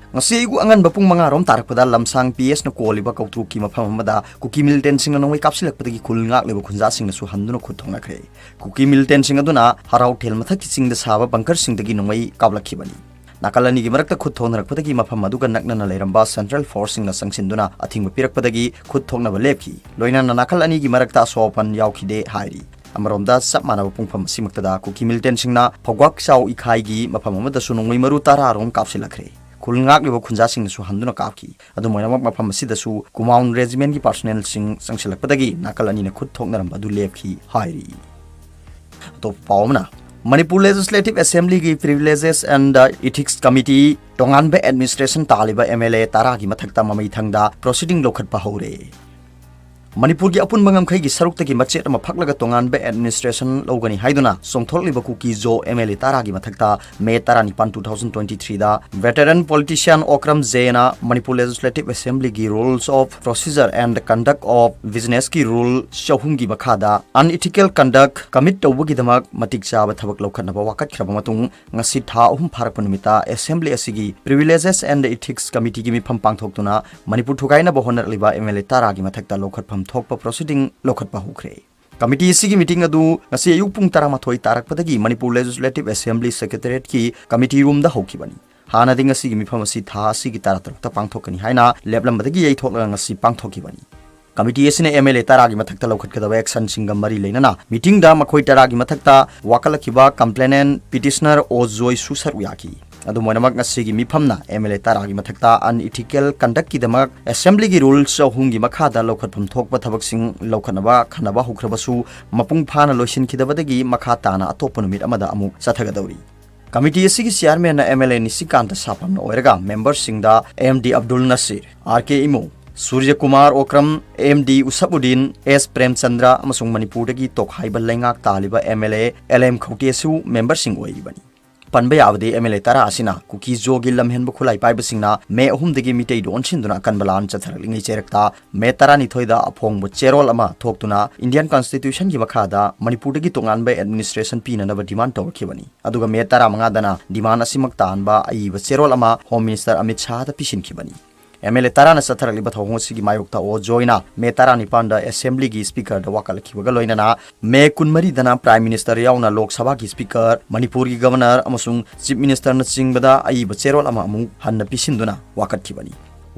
ꯉꯁꯤ ꯑꯌꯨꯛ ꯑꯉꯟꯕ ꯄꯨꯡ ꯃꯉꯥ ꯔꯣꯝ ꯇꯥꯔꯛꯄꯗ ꯂꯝꯁꯥꯡ ꯄꯤ ꯑꯦꯁꯅ ꯀꯣꯜꯂꯤꯕ ꯀꯧꯇ꯭ꯔꯨꯛꯀꯤ ꯃꯐꯝ ꯑꯃꯗ ꯀꯨꯀꯤ ꯃꯤꯂꯤꯇꯦꯟꯁꯤꯡꯅ ꯅꯣꯡꯃꯩ ꯀꯥꯞꯁꯤꯜꯂꯛꯄꯗꯒꯤ ꯈꯨꯜ ꯉꯥꯛꯂꯤꯕ ꯈꯨꯟꯖꯥꯁꯤꯡꯅꯁꯨ ꯍꯟꯗꯨꯅ ꯈꯨꯠ ꯊꯣꯛꯅꯈ꯭ꯔꯦ꯫ ꯀꯨꯀꯤ ꯃꯤꯂꯤꯇꯦꯟꯁꯤꯡ ꯑꯗꯨꯅ ꯍꯔꯥꯎꯊꯦꯜ ꯃꯊꯛꯀꯤ ꯆꯤꯡꯗ ꯁꯥꯕ ꯕꯪꯀꯔꯁꯤꯡꯗꯒꯤ ꯅꯣꯡꯃꯩ ꯀꯥꯞꯂꯛꯈꯤꯕꯅꯤ꯫ ꯅꯥꯀꯜ ꯑꯅꯤꯒꯤ ꯃꯔꯛꯇ ꯈꯨꯠ ꯊꯣꯛꯅꯔꯛꯄꯗꯒꯤ ꯃꯐꯝ ꯑꯗꯨꯒ ꯅꯛꯅꯅ ꯂꯩꯔꯝꯕ ꯁꯦꯟꯇ꯭ꯔꯦꯜ ꯐꯣꯔꯁꯁꯤꯡꯅ ꯆꯪꯁꯤꯟꯗꯨꯅ ꯑꯊꯤꯡꯕ ꯄꯤꯔꯛꯄꯗꯒꯤ ꯈꯨꯠ ꯊꯣꯛꯅꯕ ꯂꯦꯞꯈꯤ꯫ ꯂꯣꯏꯅꯅ ꯅꯥꯀꯜ ꯑꯅꯤꯒꯤ ꯃꯔꯛꯇ ꯑꯁꯣꯛ ꯑꯄꯟ ꯌꯥꯎꯈꯤꯗꯦ ꯍꯥꯏꯔꯤ꯫ ꯑꯃꯔꯣꯝꯗ, ꯆꯞ ꯃꯥꯟꯅꯕ ꯄꯨꯡꯐꯝ ꯑꯁꯤꯃꯛꯇꯗ ꯀꯨꯀꯤ ꯃꯤꯂꯤꯇꯦꯟꯁꯤꯡꯅ ꯐꯧꯒꯥꯛ ꯆꯥꯎ ꯏꯈꯥꯏꯒꯤ ꯃꯐꯝ ꯑꯃꯗꯁꯨ ꯅꯣꯡꯃꯩ ꯃꯔꯨ ꯇꯔꯥ ꯔꯣꯝ ꯀꯥꯞꯁꯤꯜꯂꯛꯈ꯭ꯔꯦ꯫ ꯈꯨꯜ ꯉꯥꯛꯂꯤꯕ ꯈꯨꯟꯖꯥꯁꯤꯡꯅꯁꯨ ꯍꯟꯗꯨꯅ ꯀꯥꯞꯈꯤ꯫ ꯑꯗꯨꯝ ꯑꯣꯏꯅꯃꯛ, ꯃꯐꯝ ꯑꯁꯤꯗꯁꯨ ꯀꯨꯃꯥꯎꯟ ꯔꯦꯖꯤꯃꯦꯟꯒꯤ ꯄꯥꯔꯁꯣꯅꯦꯜꯁꯤꯡ ꯆꯪꯁꯤꯜꯂꯛꯄꯗꯒꯤ ꯅꯥꯀꯜ ꯑꯅꯤꯅ ꯈꯨꯠ ꯊꯣꯛꯅꯔꯝꯕ ꯑꯗꯨ ꯂꯦꯞꯈꯤ ꯍꯥꯏꯔꯤ꯫ ꯑꯇꯣꯞꯄ ꯄꯥꯎ ꯑꯃꯅ, ꯃꯅꯤꯄꯨꯔ ꯂꯦꯖꯤꯁꯂꯦꯇꯤꯚ ꯑꯦꯁꯦꯝꯕ꯭ꯂꯤꯒꯤ ꯄ꯭ꯔꯤꯚꯤꯂꯦꯖꯦꯁ ꯑꯦꯟ ꯏꯊꯤꯛꯁ ꯀꯃꯤꯇꯤ ꯇꯣꯉꯥꯟꯕ ꯑꯦꯗꯃꯤꯅꯤꯁꯇ꯭ꯔꯦꯁꯟ ꯇꯥꯜꯂꯤꯕ ꯑꯦꯝ ꯑꯦꯜ ꯑꯦ ꯇꯔꯥꯒꯤ ꯃꯊꯛꯇ ꯃꯃꯩ ꯊꯪꯗ ꯄ꯭ꯔꯣꯁꯤꯗꯤꯡ ꯂꯧꯈꯠꯄ ꯍꯧꯔꯦ꯫ ꯃꯅꯤꯄꯨꯔꯒꯤ ꯑꯄꯨꯟꯕ ꯉꯝꯈꯩꯒꯤ ꯁꯔꯨꯛꯇꯒꯤ ꯃꯆꯦꯠ ꯑꯃ ꯐꯛꯂꯒ ꯇꯣꯉꯥꯟꯕ ꯑꯦꯗꯃꯤꯅꯤꯁꯇ꯭ꯔꯦꯁꯟ ꯂꯧꯒꯅꯤ ꯍꯥꯏꯗꯨꯅ ꯆꯣꯡꯊꯣꯛꯂꯤꯕ ꯀꯨꯀꯤ ꯖꯣ ꯑꯦꯝ ꯑꯦꯜ ꯑꯦ ꯇꯔꯥꯒꯤ ꯃꯊꯛꯇ ꯃꯦ ꯇꯔꯥꯅꯤꯄꯥꯟ, two thousand twenty three ꯗ veteran politician ꯑꯣꯀ꯭ꯔꯝ ꯖꯦꯅ ꯃꯅꯤꯄꯨꯔ ꯂꯦꯖꯤꯁꯂꯦꯇꯤꯚ ꯑꯦꯁꯦꯝꯕ꯭ꯂꯤꯒꯤ Rules of Procedure and Conduct of Business ꯀꯤ ꯔꯨꯜ ꯆꯍꯨꯝꯒꯤ ꯃꯈꯥꯗ unethical conduct commit ꯇꯧꯕꯒꯤꯗꯃꯛ ꯃꯇꯤꯛ ꯆꯥꯕ ꯊꯕꯛ ꯂꯧꯈꯠꯅꯕ ꯋꯥꯀꯠꯈ꯭ꯔꯕ ꯃꯇꯨꯡ, ꯉꯁꯤ ꯊꯥ ꯑꯍꯨꯝ ꯐꯥꯔꯛꯄ ꯅꯨꯃꯤꯠꯇ ꯑꯦꯁꯦꯝꯕ꯭ꯂꯤ ꯑꯁꯤꯒꯤ ꯄ꯭ꯔꯤꯚꯤꯂꯦꯖꯦꯁ ꯑꯦꯟ ꯏꯊꯤꯛꯁ ꯀꯃꯤꯇꯤꯒꯤ ꯃꯤꯐꯝ ꯄꯥꯡꯊꯣꯛꯇꯨꯅ ꯃꯅꯤꯄꯨꯔ ꯊꯨꯒꯥꯏꯅꯕ ꯍꯣꯠꯅꯔꯛꯂꯤꯕ ꯑꯦꯝ ꯑꯦꯜ ꯑꯦ ꯇꯔꯥꯒꯤ ꯃꯊꯛꯇ ꯂꯧꯈꯠꯐꯝ ꯊꯣꯛꯄ ꯄ꯭ꯔꯣꯁꯤꯗꯤꯡ ꯂꯧꯈꯠꯄ ꯍꯧꯈ꯭ꯔꯦ꯫ ꯀꯃꯤꯇꯤ ꯑꯁꯤꯒꯤ ꯃꯤꯇꯤꯡ ꯑꯗꯨ ꯉꯁꯤ ꯑꯌꯨꯛ ꯄꯨꯡ ꯇꯔꯥꯃꯥꯊꯣꯏ ꯇꯥꯔꯛꯄꯗꯒꯤ ꯃꯅꯤꯄꯨꯔ ꯂꯦꯖꯤꯁꯂꯦꯇꯤꯚ ꯑꯦꯁꯦꯝꯕ꯭ꯂꯤ ꯁꯦꯀ꯭ꯔꯦꯇꯦꯔꯤꯌꯦꯠꯀꯤ ꯀꯃꯤꯇꯤ ꯔꯨꯝꯗ ꯍꯧꯈꯤꯕꯅꯤ꯫ ꯍꯥꯟꯅꯗꯤ ꯉꯁꯤꯒꯤ ꯃꯤꯐꯝ ꯑꯁꯤ ꯊꯥ ꯑꯁꯤꯒꯤ ꯇꯔꯥꯇꯔꯨꯛꯇ ꯄꯥꯡꯊꯣꯛꯀꯅꯤ ꯍꯥꯏꯅ ꯂꯦꯞꯂꯝꯕꯗꯒꯤ ꯌꯩꯊꯣꯛꯂꯒ ꯉꯁꯤ ꯄꯥꯡꯊꯣꯛꯈꯤꯕꯅꯤ꯫ ꯀꯃꯤꯇꯤ ꯑꯁꯤꯅ ꯑꯦꯝ ꯑꯦꯜ ꯑꯦ ꯇꯔꯥꯒꯤ ꯃꯊꯛꯇ ꯂꯧꯈꯠꯀꯗꯕ ꯑꯦꯛꯁꯟꯁꯤꯡꯒ ꯃꯔꯤ ꯂꯩꯅꯅ ꯃꯤꯇꯤꯡꯗ ꯃꯈꯣꯏ ꯇꯔꯥꯒꯤ ꯃꯊꯛꯇ ꯋꯥꯀꯠꯂꯛꯈꯤꯕ ꯀꯝꯄ꯭ꯂꯦꯅꯦꯟ ꯄꯤꯇꯤꯁꯅꯔ ꯑꯣ ꯖꯣꯏꯁꯨ ꯁꯔꯨꯛ ꯌꯥꯈꯤ꯫ ꯑꯗꯨꯝ ꯑꯣꯏꯅꯃꯛ, ꯉꯁꯤꯒꯤ ꯃꯤꯐꯝꯅ ꯑꯦꯝ ꯑꯦꯜ ꯑꯦ ꯇꯔꯥꯒꯤ ꯃꯊꯛꯇ unethical conduct ꯀꯤꯗꯃꯛ ꯑꯦꯁꯦꯝꯕ꯭ꯂꯤꯒꯤ ꯔꯨꯜ ꯆꯍꯨꯝꯒꯤ ꯃꯈꯥꯗ ꯂꯧꯈꯠꯐꯝ ꯊꯣꯛꯄ ꯊꯕꯛꯁꯤꯡ ꯂꯧꯈꯠꯅꯕ ꯈꯟꯅꯕ ꯍꯧꯈ꯭ꯔꯕꯁꯨ, ꯃꯄꯨꯡ ꯐꯥꯅ ꯂꯣꯏꯁꯤꯟꯈꯤꯗꯕꯗꯒꯤ ꯃꯈꯥ ꯇꯥꯅ ꯑꯇꯣꯞꯄ ꯅꯨꯃꯤꯠ ꯑꯃꯗ ꯑꯃꯨꯛ ꯆꯠꯊꯒꯗꯧꯔꯤ꯫ ꯀꯃꯤꯇꯤ ꯑꯁꯤꯒꯤ ꯆꯤꯌꯥꯔꯃꯦꯟꯅ ꯑꯦꯝ ꯑꯦꯜ ꯑꯦ ꯅꯤꯁꯤꯀꯥꯟꯇ ꯁꯥꯄꯝꯅ ꯑꯣꯏꯔꯒ, ꯃꯦꯝꯕꯔꯁꯤꯡꯗ M D Abdul Nasir, R K Imo, Suraj Kumar Okram, M D Ushapuddin, S Premchandra ꯑꯃꯁꯨꯡ ꯃꯅꯤꯄꯨꯔꯗꯒꯤ ꯇꯣꯈꯥꯏꯕ ꯂꯩꯉꯥꯛ ꯇꯥꯜꯂꯤꯕ M L A L M ꯈꯧꯇꯦꯁꯨ ꯃꯦꯝꯕꯔꯁꯤꯡ ꯑꯣꯏꯔꯤꯕꯅꯤ꯫ ꯄꯟꯕ ꯌꯥꯕꯗꯤ ꯑꯦꯝ ꯑꯦꯜ ꯑꯦ ꯇꯔꯥ ꯑꯁꯤꯅ ꯀꯨꯀꯤ ꯖꯣꯒꯤ ꯂꯝꯍꯦꯟꯕ ꯈꯨꯠꯂꯥꯏ ꯄꯥꯏꯕꯁꯤꯡꯅ ꯃꯦ ꯑꯍꯨꯝꯗꯒꯤ ꯃꯤꯇꯩꯗꯨ ꯑꯣꯟꯁꯤꯟꯗꯨꯅ ꯑꯀꯟꯕ ꯂꯥꯟ ꯆꯠꯊꯔꯛꯂꯤꯉꯩ ꯆꯩꯔꯛꯇ ꯃꯦ ꯇꯔꯥꯅꯤꯊꯣꯏꯗ ꯑꯐꯣꯡꯕ ꯆꯦꯔꯣꯜ ꯑꯃ ꯊꯣꯛꯇꯨꯅ ꯏꯟꯗꯤꯌꯟ ꯀꯟꯁꯇꯤꯇ꯭ꯌꯨꯁꯟꯒꯤ ꯃꯈꯥꯗ ꯃꯅꯤꯄꯨꯔꯗꯒꯤ ꯇꯣꯉꯥꯟꯕ ꯑꯦꯗꯃꯤꯅꯤꯁꯇ꯭ꯔꯦꯁꯟ ꯄꯤꯅꯅꯕ ꯗꯤꯃꯥꯟ ꯇꯧꯔꯛꯈꯤꯕꯅꯤ꯫ ꯑꯗꯨꯒ ꯃꯦ ꯇꯔꯥꯃꯉꯥꯗꯅ ꯗꯤꯃꯥꯟ ꯑꯁꯤꯃꯛ ꯇꯥꯍꯟꯕ ꯑꯏꯕ ꯆꯦꯔꯣꯜ ꯑꯃ ꯍꯣꯝ ꯃꯤꯅꯤꯁꯇꯔ ꯑꯃꯤꯠ ꯁꯥꯍꯗ ꯄꯤꯁꯤꯟꯈꯤꯕꯅꯤ꯫ ꯑꯦꯝ ꯑꯦꯜ ꯑꯦ ꯇꯔꯥꯅ ꯆꯠꯊꯔꯛꯂꯤꯕ ꯊꯧꯑꯣꯡ ꯑꯁꯤꯒꯤ ꯃꯥꯌꯣꯛꯇ ꯑꯣ ꯖꯣꯏꯅ ꯃꯦ ꯇꯔꯥꯅꯤꯄꯥꯟꯗ ꯑꯦꯁꯦꯝꯕ꯭ꯂꯤꯒꯤ ꯁ꯭ꯄꯤꯀꯔꯗ ꯋꯥꯀꯠꯂꯛꯈꯤꯕꯒ ꯂꯣꯏꯅꯅ ꯃꯦ ꯀꯨꯟꯃꯔꯤꯗꯅ ꯄ꯭ꯔꯥꯏꯝ ꯃꯤꯅꯤꯁꯇꯔ ꯌꯥꯎꯅ ꯂꯣꯛ ꯁꯚꯥꯒꯤ ꯁ꯭ꯄꯤꯀꯔ, ꯃꯅꯤꯄꯨꯔꯒꯤ ꯒꯚꯔꯅꯔ ꯑꯃꯁꯨꯡ ꯆꯤꯐ ꯃꯤꯅꯤꯁꯇꯔꯅꯆꯤꯡꯕꯗ ꯑꯏꯕ ꯆꯦꯔꯣꯜ ꯑꯃ ꯑꯃꯨꯛ ꯍꯟꯅ ꯄꯤꯁꯤꯟꯗꯨꯅ ꯋꯥꯀꯠꯈꯤꯕꯅꯤ꯫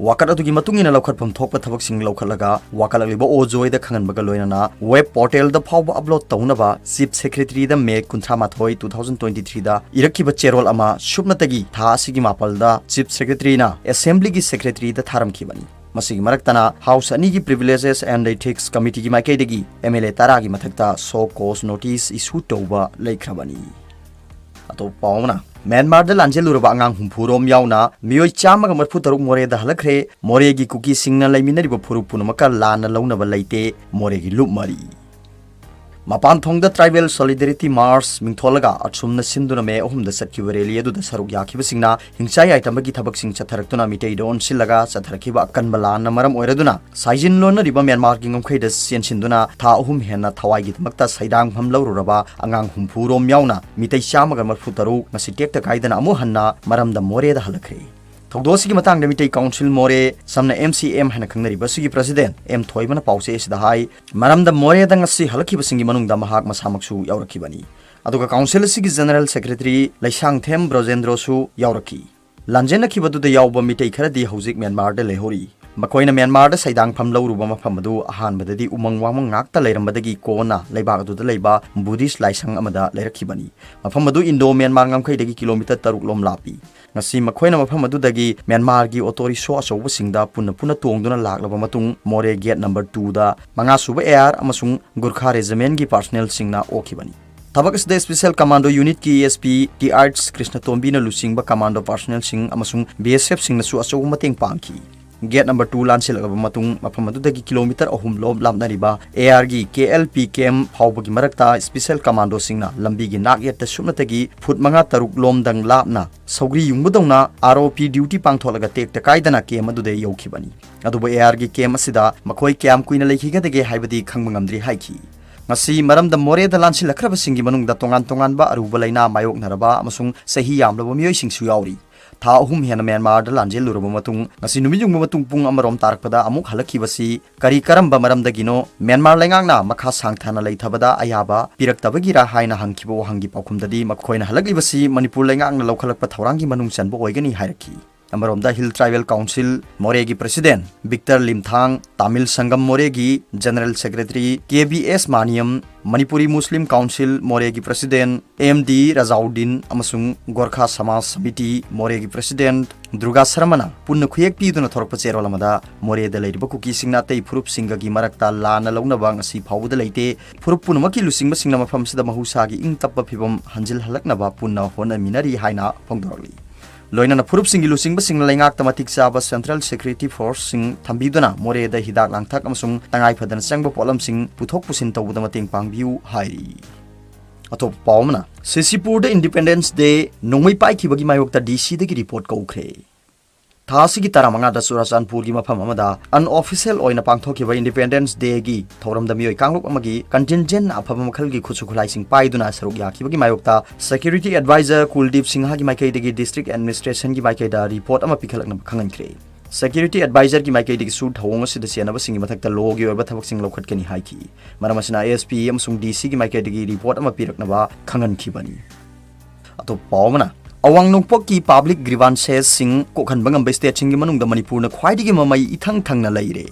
ꯋꯥꯀꯠ ꯑꯗꯨꯒꯤ ꯃꯇꯨꯡ ꯏꯟꯅ ꯂꯧꯈꯠꯐꯝ ꯊꯣꯛꯄ ꯊꯕꯛꯁꯤꯡ ꯂꯧꯈꯠꯂꯒ ꯋꯥꯀꯠꯂꯛꯂꯤꯕ ꯑꯣ ꯖꯣꯏꯗ ꯈꯪꯍꯟꯕꯒ ꯂꯣꯏꯅꯅ ꯋꯦꯕ ꯄꯣꯔꯇꯦꯜꯗ ꯐꯥꯎꯕ ꯑꯞꯂꯣꯗ ꯇꯧꯅꯕ ꯆꯤꯐ ꯁꯦꯀ꯭ꯔꯦꯇꯔꯤꯗ ꯃꯦ ꯀꯨꯟꯊ꯭ꯔꯥ ꯃꯥꯊꯣꯏ, ꯇꯨ ꯊꯥꯎꯖꯟ ꯇ꯭ꯋꯦꯟꯇꯤ ꯊ꯭ꯔꯤꯗ ꯏꯔꯛꯈꯤꯕ ꯆꯦꯔꯣꯜ ꯑꯃ ꯁꯨꯞꯅꯇꯒꯤ ꯊꯥ ꯑꯁꯤꯒꯤ ꯃꯥꯄꯜꯗ ꯆꯤꯐ ꯁꯦꯀ꯭ꯔꯦꯇꯔꯤꯅ ꯑꯦꯁꯦꯝꯕ꯭ꯂꯤꯒꯤ ꯁꯦꯀ꯭ꯔꯦꯇꯔꯤꯗ ꯊꯥꯔꯝꯈꯤꯕꯅꯤ꯫ ꯃꯁꯤꯒꯤ ꯃꯔꯛꯇꯅ ꯍꯥꯎꯁ ꯑꯅꯤꯒꯤ ꯄ꯭ꯔꯤꯚꯤꯂꯦꯖꯦꯁ ꯑꯦꯟ ꯏꯊꯤꯛꯁ ꯀꯃꯤꯇꯤꯒꯤ ꯃꯥꯏꯀꯩꯗꯒꯤ ꯑꯦꯝ ꯑꯦꯜ ꯑꯦ ꯇꯔꯥꯒꯤ ꯃꯊꯛꯇ ꯁꯣ ꯀꯣꯁ ꯅꯣꯇꯤꯁ ꯏꯁꯨ ꯇꯧꯕ ꯂꯩꯈ꯭ꯔꯕꯅꯤ꯫ ꯑꯇꯣꯞꯄ ꯄꯥꯎ ꯑꯃꯅ, ꯃ꯭ꯌꯥꯟꯃꯥꯔꯗ ꯂꯥꯟꯖꯦꯜꯂꯨꯔꯕ ꯑꯉꯥꯡ ꯍꯨꯝꯐꯨ ꯔꯣꯝ ꯌꯥꯎꯅ ꯃꯤꯑꯣꯏ ꯆꯥꯝꯃꯒ ꯃꯔꯤꯐꯨ ꯇꯔꯨꯛ ꯃꯣꯔꯦꯗ ꯍꯜꯂꯛꯈ꯭ꯔꯦ꯫ ꯃꯣꯔꯦꯒꯤ ꯀꯨꯀꯤꯁꯤꯡꯅ ꯂꯩꯃꯤꯟꯅꯔꯤꯕ ꯐꯨꯔꯨꯞ ꯄꯨꯝꯅꯃꯛꯀ ꯂꯥꯟꯅ ꯂꯧꯅꯕ ꯂꯩꯇꯦ꯫ ꯃꯣꯔꯦꯒꯤ ꯂꯨꯞ ꯃꯔꯤ꯫ ꯃꯄꯥꯟ ꯊꯣꯡꯗ ꯇ꯭ꯔꯥꯏꯕꯦꯜ ꯁꯣꯂꯤꯗꯦꯔꯤꯇꯤ ꯃꯥꯔꯆ ꯃꯤꯡꯊꯣꯜꯂꯒ ꯑꯁꯨꯝꯅ ꯁꯤꯟꯗꯨꯅ ꯃꯦ ꯑꯍꯨꯝꯗ ꯆꯠꯈꯤꯕ ꯔꯦꯂꯤ ꯑꯗꯨꯗ ꯁꯔꯨꯛ ꯌꯥꯈꯤꯕꯁꯤꯡꯅ ꯍꯤꯡꯆꯥꯏ ꯌꯥꯏꯇꯝꯕꯒꯤ ꯊꯕꯛꯁꯤꯡ ꯆꯠꯊꯔꯛꯇꯨꯅ ꯃꯤꯇꯩꯗ ꯑꯣꯟꯁꯤꯜꯂꯒ ꯆꯠꯊꯔꯛꯈꯤꯕ ꯑꯀꯟꯕ ꯂꯥꯟꯅ ꯃꯔꯝ ꯑꯣꯏꯔꯗꯨꯅ ꯁꯥꯏꯖꯤꯟ ꯂꯣꯟꯅꯔꯤꯕ ꯃ꯭ꯌꯥꯟꯃꯥꯔꯒꯤ ꯉꯝꯈꯩꯗ ꯆꯦꯟꯁꯤꯟꯗꯨꯅ ꯊꯥ ꯑꯍꯨꯝ ꯍꯦꯟꯅ ꯊꯋꯥꯏꯒꯤꯗꯃꯛꯇ ꯁꯩꯗꯥꯡꯐꯝ ꯂꯧꯔꯨꯔꯕ ꯑꯉꯥꯡ ꯍꯨꯝꯐꯨ ꯔꯣꯝ ꯌꯥꯎꯅ ꯃꯤꯇꯩ ꯆꯥꯝꯃꯒ ꯃꯔꯤꯐꯨ ꯇꯔꯨꯛ ꯉꯁꯤ ꯇꯦꯛꯇ ꯀꯥꯏꯗꯅ ꯑꯃꯨꯛ ꯍꯟꯅ ꯃꯔꯝꯗ ꯃꯣꯔꯦꯗ ꯍꯜꯂꯛꯈ꯭ꯔꯦ꯫ ꯊꯧꯗꯣꯛ ꯑꯁꯤꯒꯤ ꯃꯇꯥꯡꯗ ꯃꯤꯇꯩ ꯀꯥꯎꯟꯁꯤꯜ ꯃꯣꯔꯦ, ꯁꯝꯅ ꯑꯦꯝ ꯁꯤ ꯑꯦꯝ ꯍꯥꯏꯅ ꯈꯪꯅꯔꯤꯕ ꯑꯁꯤꯒꯤ ꯄ꯭ꯔꯁꯤꯗꯦꯟꯠ ꯑꯦꯝ ꯊꯣꯏꯕꯅ ꯄꯥꯎꯆꯦ ꯑꯁꯤꯗ ꯍꯥꯏ, ꯃꯔꯝꯗ ꯃꯣꯔꯦꯗ ꯉꯁꯤ ꯍꯜꯂꯛꯈꯤꯕꯁꯤꯡꯒꯤ ꯃꯅꯨꯡꯗ ꯃꯍꯥꯛ ꯃꯁꯥꯃꯛꯁꯨ ꯌꯥꯎꯔꯛꯈꯤꯕꯅꯤ꯫ ꯑꯗꯨꯒ ꯀꯥꯎꯟꯁꯤꯜ ꯑꯁꯤꯒꯤ ꯖꯦꯅꯔꯦꯜ ꯁꯦꯀ꯭ꯔꯦꯇꯔꯤ ꯂꯩꯁꯥꯡꯊꯦꯝ ꯕ꯭ꯔꯣꯖꯦꯟꯗ꯭ꯔꯣꯁꯨ ꯌꯥꯎꯔꯛꯈꯤ꯫ ꯂꯥꯟꯖꯦꯟꯅꯈꯤꯕꯗꯨꯗ ꯌꯥꯎꯕ ꯃꯤꯇꯩ ꯈꯔꯗꯤ ꯍꯧꯖꯤꯛ ꯃ꯭ꯌꯥꯟꯃꯥꯔꯗ ꯂꯩꯍꯧꯔꯤ꯫ ꯃꯈꯣꯏꯅ ꯃ꯭ꯌꯥꯟꯃꯥꯔꯗ ꯁꯩꯗꯥꯡꯐꯝ ꯂꯧꯔꯨꯕ ꯃꯐꯝ ꯑꯗꯨ ꯑꯍꯥꯟꯕꯗꯗꯤ ꯎꯃꯪ ꯋꯥꯃꯪ ꯉꯥꯛꯇ ꯂꯩꯔꯝꯕꯗꯒꯤ ꯀꯣꯟꯅ ꯂꯩꯕꯥꯛ ꯑꯗꯨꯗ ꯂꯩꯕ ꯕꯨꯙꯤꯁ꯭ꯠ ꯂꯥꯏꯁꯪ ꯑꯃꯗ ꯂꯩꯔꯛꯈꯤꯕꯅꯤ꯫ ꯃꯐꯝ ꯑꯗꯨ ꯏꯟꯗꯣ ꯃ꯭ꯌꯥꯟꯃꯥꯔ ꯉꯝꯈꯩꯗꯒꯤ ꯀꯤꯂꯣꯃꯤꯇꯔ ꯇꯔꯨꯛ ꯂꯣꯝ ꯂꯥꯞꯄꯤ꯫ ꯉꯁꯤ ꯃꯈꯣꯏꯅ ꯃꯐꯝ ꯑꯗꯨꯗꯒꯤ ꯃ꯭ꯌꯥꯟꯃꯥꯔꯒꯤ ꯑꯣꯇꯣ ꯔꯤꯛꯁꯣ ꯑꯆꯧꯕꯁꯤꯡꯗ ꯄꯨꯟꯅ ꯄꯨꯟꯅ ꯇꯣꯡꯗꯨꯅ ꯂꯥꯛꯂꯕ ꯃꯇꯨꯡ ꯃꯣꯔꯦ ꯒꯦꯠ ꯅꯝꯕꯔ ꯇꯨꯗ ꯃꯉꯥꯁꯨꯕ ꯑꯦ ꯑꯥꯔ ꯑꯃꯁꯨꯡ ꯒꯨꯔꯈꯥ ꯔꯦꯖꯤꯃꯦꯟꯒꯤ ꯄꯥꯔꯁꯅꯦꯜꯁꯤꯡꯅ ꯑꯣꯛꯈꯤꯕꯅꯤ꯫ ꯊꯕꯛ ꯑꯁꯤꯗ ꯁ꯭ꯄꯦꯁꯦꯜ ꯀꯃꯥꯟꯗꯣ ꯌꯨꯅꯤꯠꯀꯤ ꯑꯦꯁ ꯄꯤ ꯇꯤ ꯑꯥꯔꯠꯁ ꯀ꯭ꯔꯤꯁꯅꯇꯣꯝꯕꯤꯅ ꯂꯨꯆꯤꯡꯕ ꯀꯃꯥꯟꯗꯣ ꯄꯥꯔꯁꯅꯦꯜꯁꯤꯡ ꯑꯃꯁꯨꯡ ꯕꯤ ꯑꯦꯁ ꯑꯦꯐꯁꯤꯡꯅꯁꯨ ꯑꯆꯧꯕ ꯃꯇꯦꯡ ꯄꯥꯡꯈꯤ꯫ ꯒꯦꯠ ꯅꯝꯕꯔ ꯇꯨ ꯂꯥꯟꯁꯤꯜꯂꯛꯂꯕ ꯃꯇꯨꯡ, ꯃꯐꯝ ꯑꯗꯨꯗꯒꯤ ꯀꯤꯂꯣꯃꯤꯇꯔ ꯑꯍꯨꯝ ꯂꯣꯝ ꯂꯥꯞꯅꯔꯤꯕ ꯑꯦ ꯑꯥꯔꯒꯤ ꯀꯦ ꯑꯦꯜ ꯄꯤ ꯀꯦꯝꯞ ꯐꯥꯎꯕꯒꯤ ꯃꯔꯛꯇ ꯁ꯭ꯄꯦꯁꯦꯜ ꯀꯃꯥꯟꯗꯣꯁꯤꯡꯅ ꯂꯝꯕꯤꯒꯤ ꯅꯥꯛ ꯌꯦꯠꯇ ꯁꯨꯞꯅꯇꯒꯤ ꯐꯨꯠ ꯃꯉꯥ ꯇꯔꯨꯛ ꯂꯣꯝꯗꯪ ꯂꯥꯞꯅ ꯁꯧꯒ꯭ꯔꯤ ꯌꯨꯡꯕꯗꯧꯅ ꯑꯥꯔ ꯑꯣ ꯄꯤ ꯗ꯭ꯌꯨꯇꯤ ꯄꯥꯡꯊꯣꯛꯂꯒ ꯇꯦꯛꯇ ꯀꯥꯏꯗꯅ ꯀꯦꯝꯞ ꯑꯗꯨꯗ ꯌꯧꯈꯤꯕꯅꯤ꯫ ꯑꯗꯨꯕꯨ ꯑꯦ ꯑꯥꯔꯒꯤ ꯀꯦꯝꯞ ꯑꯁꯤꯗ ꯃꯈꯣꯏ ꯀꯌꯥꯝ ꯀꯨꯏꯅ ꯂꯩꯈꯤꯒꯗꯒꯦ ꯍꯥꯏꯕꯗꯤ ꯈꯪꯕ ꯉꯝꯗ꯭ꯔꯤ ꯍꯥꯏꯈꯤ꯫ ꯉꯁꯤ ꯃꯔꯝꯗꯝ ꯃꯣꯔꯦꯗ ꯂꯥꯟꯁꯤꯜꯂꯛꯈ꯭ꯔꯕꯁꯤꯡꯒꯤ ꯃꯅꯨꯡꯗ ꯇꯣꯉꯥꯟ ꯇꯣꯉꯥꯟꯕ ꯑꯔꯨꯕ ꯂꯥꯏꯅꯥ ꯃꯥꯌꯣꯛꯅꯔꯕ ꯑꯃꯁꯨꯡ ꯆꯍꯤ ꯌꯥꯝꯂꯕ ꯃꯤꯑꯣꯏꯁꯤꯡꯁꯨ ꯌꯥꯎꯔꯤ꯫ ꯊꯥ ꯑꯍꯨꯝ ꯍꯦꯟꯅ ꯃ꯭ꯌꯥꯟꯃꯥꯔꯗ ꯂꯥꯟꯖꯦꯜꯂꯨꯔꯕ ꯃꯇꯨꯡ, ꯉꯁꯤ ꯅꯨꯃꯤꯠ ꯌꯨꯡꯕ ꯃꯇꯨꯡ ꯄꯨꯡ ꯑꯃꯔꯣꯝ ꯇꯥꯔꯛꯄꯗ ꯑꯃꯨꯛ ꯍꯜꯂꯛꯈꯤꯕꯁꯤ ꯀꯔꯤ ꯀꯔꯝꯕ ꯃꯔꯝꯗꯒꯤꯅꯣ? ꯃ꯭ꯌꯥꯟꯃꯥꯔ ꯂꯩꯉꯥꯛꯅ ꯃꯈꯥ ꯁꯥꯡꯊꯅ ꯂꯩꯊꯕꯗ ꯑꯌꯥꯕ ꯄꯤꯔꯛꯇꯕꯒꯤꯔꯥ ꯍꯥꯏꯅ ꯍꯪꯈꯤꯕ ꯋꯥꯍꯪꯒꯤ ꯄꯥꯎꯈꯨꯝꯗꯗꯤ, ꯃꯈꯣꯏꯅ ꯍꯜꯂꯛꯂꯤꯕꯁꯤ ꯃꯅꯤꯄꯨꯔ ꯂꯩꯉꯥꯛꯅ ꯂꯧꯈꯠꯂꯛꯄ ꯊꯧꯔꯥꯡꯒꯤ ꯃꯅꯨꯡ ꯆꯟꯕ ꯑꯣꯏꯒꯅꯤ ꯍꯥꯏꯔꯛꯈꯤ꯫ ꯑꯃꯔꯣꯝꯗ, ꯍꯤꯜ ꯇ꯭ꯔꯥꯏꯕꯦꯜ ꯀꯥꯎꯟꯁꯤꯜ ꯃꯣꯔꯦꯒꯤ ꯄ꯭ꯔꯁꯤꯗꯦꯟꯠ ꯕꯤꯛꯇꯔ ꯂꯤꯝꯊꯥꯡ, ꯇꯥꯃꯤꯜ ꯁꯪꯒꯝ ꯃꯣꯔꯦꯒꯤ ꯖꯦꯅꯔꯦꯜ ꯁꯦꯀ꯭ꯔꯦꯇꯔꯤ ꯀꯦ ꯕꯤ ꯑꯦꯁ ꯃꯥꯅꯤꯌꯝ, ꯃꯅꯤꯄꯨꯔꯤ ꯃꯨꯁꯂꯤꯝ ꯀꯥꯎꯟꯁꯤꯜ ꯃꯣꯔꯦꯒꯤ ꯄ꯭ꯔꯁꯤꯗꯦꯟꯠ ꯑꯦꯝ ꯗꯤ ꯔꯖꯥꯎꯗꯤꯟ ꯑꯃꯁꯨꯡ ꯒꯣꯔꯈꯥ ꯁꯃꯥꯖ ꯁꯃꯤꯇꯤ ꯃꯣꯔꯦꯒꯤ ꯄ꯭ꯔꯁꯤꯗꯦꯟꯠ ꯗꯨꯔꯒꯥ ꯁꯔꯃꯅ ꯄꯨꯟꯅ ꯈꯨꯌꯦꯛ ꯄꯤꯗꯨꯅ ꯊꯣꯔꯛꯄ ꯆꯦꯔꯣꯜ ꯑꯃꯗ, ꯃꯣꯔꯦꯗ ꯂꯩꯔꯤꯕ ꯀꯨꯀꯤꯁꯤꯡꯅ ꯑꯇꯩ ꯐꯨꯔꯨꯞꯁꯤꯡꯒꯒꯤ ꯃꯔꯛꯇ ꯂꯥꯟꯅ ꯂꯧꯅꯕ ꯉꯁꯤ ꯐꯥꯎꯕꯗ ꯂꯩꯇꯦ꯫ ꯐꯨꯔꯨꯞ ꯄꯨꯝꯅꯃꯛꯀꯤ ꯂꯨꯆꯤꯡꯕꯁꯤꯡꯅ ꯃꯐꯝꯁꯤꯗ ꯃꯍꯧꯁꯥꯒꯤ ꯏꯪ ꯇꯞꯄ ꯐꯤꯕꯝ ꯍꯟꯖꯤꯜꯍꯜꯂꯛꯅꯕ ꯄꯨꯟꯅ ꯍꯣꯠꯅꯃꯤꯟꯅꯔꯤ ꯍꯥꯏꯅ ꯐꯣꯡꯗꯣꯔꯛꯂꯤ꯫ ꯂꯣꯏꯅꯅ ꯐꯨꯔꯨꯞꯁꯤꯡꯒꯤ ꯂꯨꯆꯤꯡꯕꯁꯤꯡꯅ ꯂꯩꯉꯥꯛꯇ ꯃꯇꯤꯛ ꯆꯥꯕ ꯁꯦꯟꯇ꯭ꯔꯦꯜ ꯁꯦꯀ꯭ꯌꯨꯔꯤꯇꯤ ꯐꯣꯔꯁꯁꯤꯡ ꯊꯝꯕꯤꯗꯨꯅ ꯃꯣꯔꯦꯗ ꯍꯤꯗꯥꯛ ꯂꯥꯡꯊꯛ ꯑꯃꯁꯨꯡ ꯇꯉꯥꯏ ꯐꯗꯅ ꯆꯪꯕ ꯄꯣꯠꯂꯝꯁꯤꯡ ꯄꯨꯊꯣꯛ ꯄꯨꯁꯤꯟ ꯇꯧꯕꯗ ꯃꯇꯦꯡ ꯄꯥꯡꯕꯤꯌꯨ ꯍꯥꯏꯔꯤ꯫ ꯑꯇꯣꯞꯄ ꯄꯥꯎ ꯑꯃꯅ, ꯁꯤꯁꯤꯄꯨꯔꯗ ꯏꯟꯗꯤꯄꯦꯟꯗꯦꯟꯁ ꯗꯦ ꯅꯣꯡꯃꯩ ꯄꯥꯏꯈꯤꯕꯒꯤ ꯃꯥꯌꯣꯛꯇ ꯗꯤ ꯁꯤꯗꯒꯤ ꯔꯤꯄꯣꯔꯠ ꯀꯧꯈ꯭ꯔꯦ꯫ ꯊꯥ ꯑꯁꯤꯒꯤ ꯇꯔꯥꯃꯉꯥꯗ ꯆꯨꯔꯥꯆꯥꯟꯄꯨꯔꯒꯤ ꯃꯐꯝ ꯑꯃꯗ ꯑꯟꯑꯣꯐꯤꯁꯤꯌꯦꯜ ꯑꯣꯏꯅ ꯄꯥꯡꯊꯣꯛꯈꯤꯕ ꯏꯟꯗꯤꯄꯦꯟꯗꯦꯟꯁ ꯗꯦꯒꯤ ꯊꯧꯔꯝꯗ ꯃꯤꯑꯣꯏ ꯀꯥꯡꯂꯨꯞ ꯑꯃꯒꯤ ꯀꯟꯇꯤꯟꯖꯦꯟꯠꯅ ꯑꯐꯕ ꯃꯈꯜꯒꯤ ꯈꯨꯠꯁꯨ ꯈꯨꯠꯂꯥꯏꯁꯤꯡ ꯄꯥꯏꯗꯨꯅ ꯁꯔꯨꯛ ꯌꯥꯈꯤꯕꯒꯤ ꯃꯥꯌꯣꯛꯇ ꯁꯦꯀ꯭ꯌꯨꯔꯤꯇꯤ ꯑꯦꯗꯚꯥꯏꯖꯔ ꯀꯨꯜꯗꯤꯞ ꯁꯤꯡꯍꯒꯤ ꯃꯥꯏꯀꯩꯗꯒꯤ ꯗꯤꯁꯇ꯭ꯔꯤꯛ ꯑꯦꯗꯃꯤꯅꯤꯁꯇ꯭ꯔꯦꯁꯟꯒꯤ ꯃꯥꯏꯀꯩꯗ ꯔꯤꯄꯣꯔꯠ ꯑꯃ ꯄꯤꯈꯠꯂꯛꯅꯕ ꯈꯪꯍꯟꯈ꯭ꯔꯦ꯫ ꯁꯦꯀ꯭ꯌꯨꯔꯤꯇꯤ ꯑꯦꯗꯚꯥꯏꯖꯔꯒꯤ ꯃꯥꯏꯀꯩꯗꯒꯤꯁꯨ ꯊꯧꯑꯣꯡ ꯑꯁꯤꯗ ꯆꯦꯟꯅꯕꯁꯤꯡꯒꯤ ꯃꯊꯛꯇ ꯂꯣꯒꯤ ꯑꯣꯏꯕ ꯊꯕꯛꯁꯤꯡ ꯂꯧꯈꯠꯀꯅꯤ ꯍꯥꯏꯈꯤ꯫ ꯃꯔꯝ ꯑꯁꯤꯅ ꯑꯦꯁ ꯄꯤ ꯑꯃꯁꯨꯡ ꯗꯤ ꯁꯤꯒꯤ ꯃꯥꯏꯀꯩꯗꯒꯤ ꯔꯤꯄꯣꯔꯠ ꯑꯃ ꯄꯤꯔꯛꯅꯕ ꯈꯪꯍꯟꯈꯤꯕꯅꯤ꯫ ꯑꯇꯣꯞꯄ ꯄꯥꯎ ꯑꯃꯅ, ꯑꯋꯥꯡ ꯅꯣꯡꯄꯣꯛꯀꯤ ꯄꯕ꯭ꯂꯤꯛ ꯒ꯭ꯔꯤꯚꯥꯟꯁꯦꯁꯁꯤꯡ ꯀꯣꯛꯍꯟꯕ ꯉꯝꯕ ꯁ꯭ꯇꯦꯠꯁꯤꯡꯒꯤ ꯃꯅꯨꯡꯗ ꯃꯅꯤꯄꯨꯔꯅ ꯈ꯭ꯋꯥꯏꯗꯒꯤ ꯃꯃꯩ ꯏꯊꯪ ꯊꯪꯅ ꯂꯩꯔꯦ꯫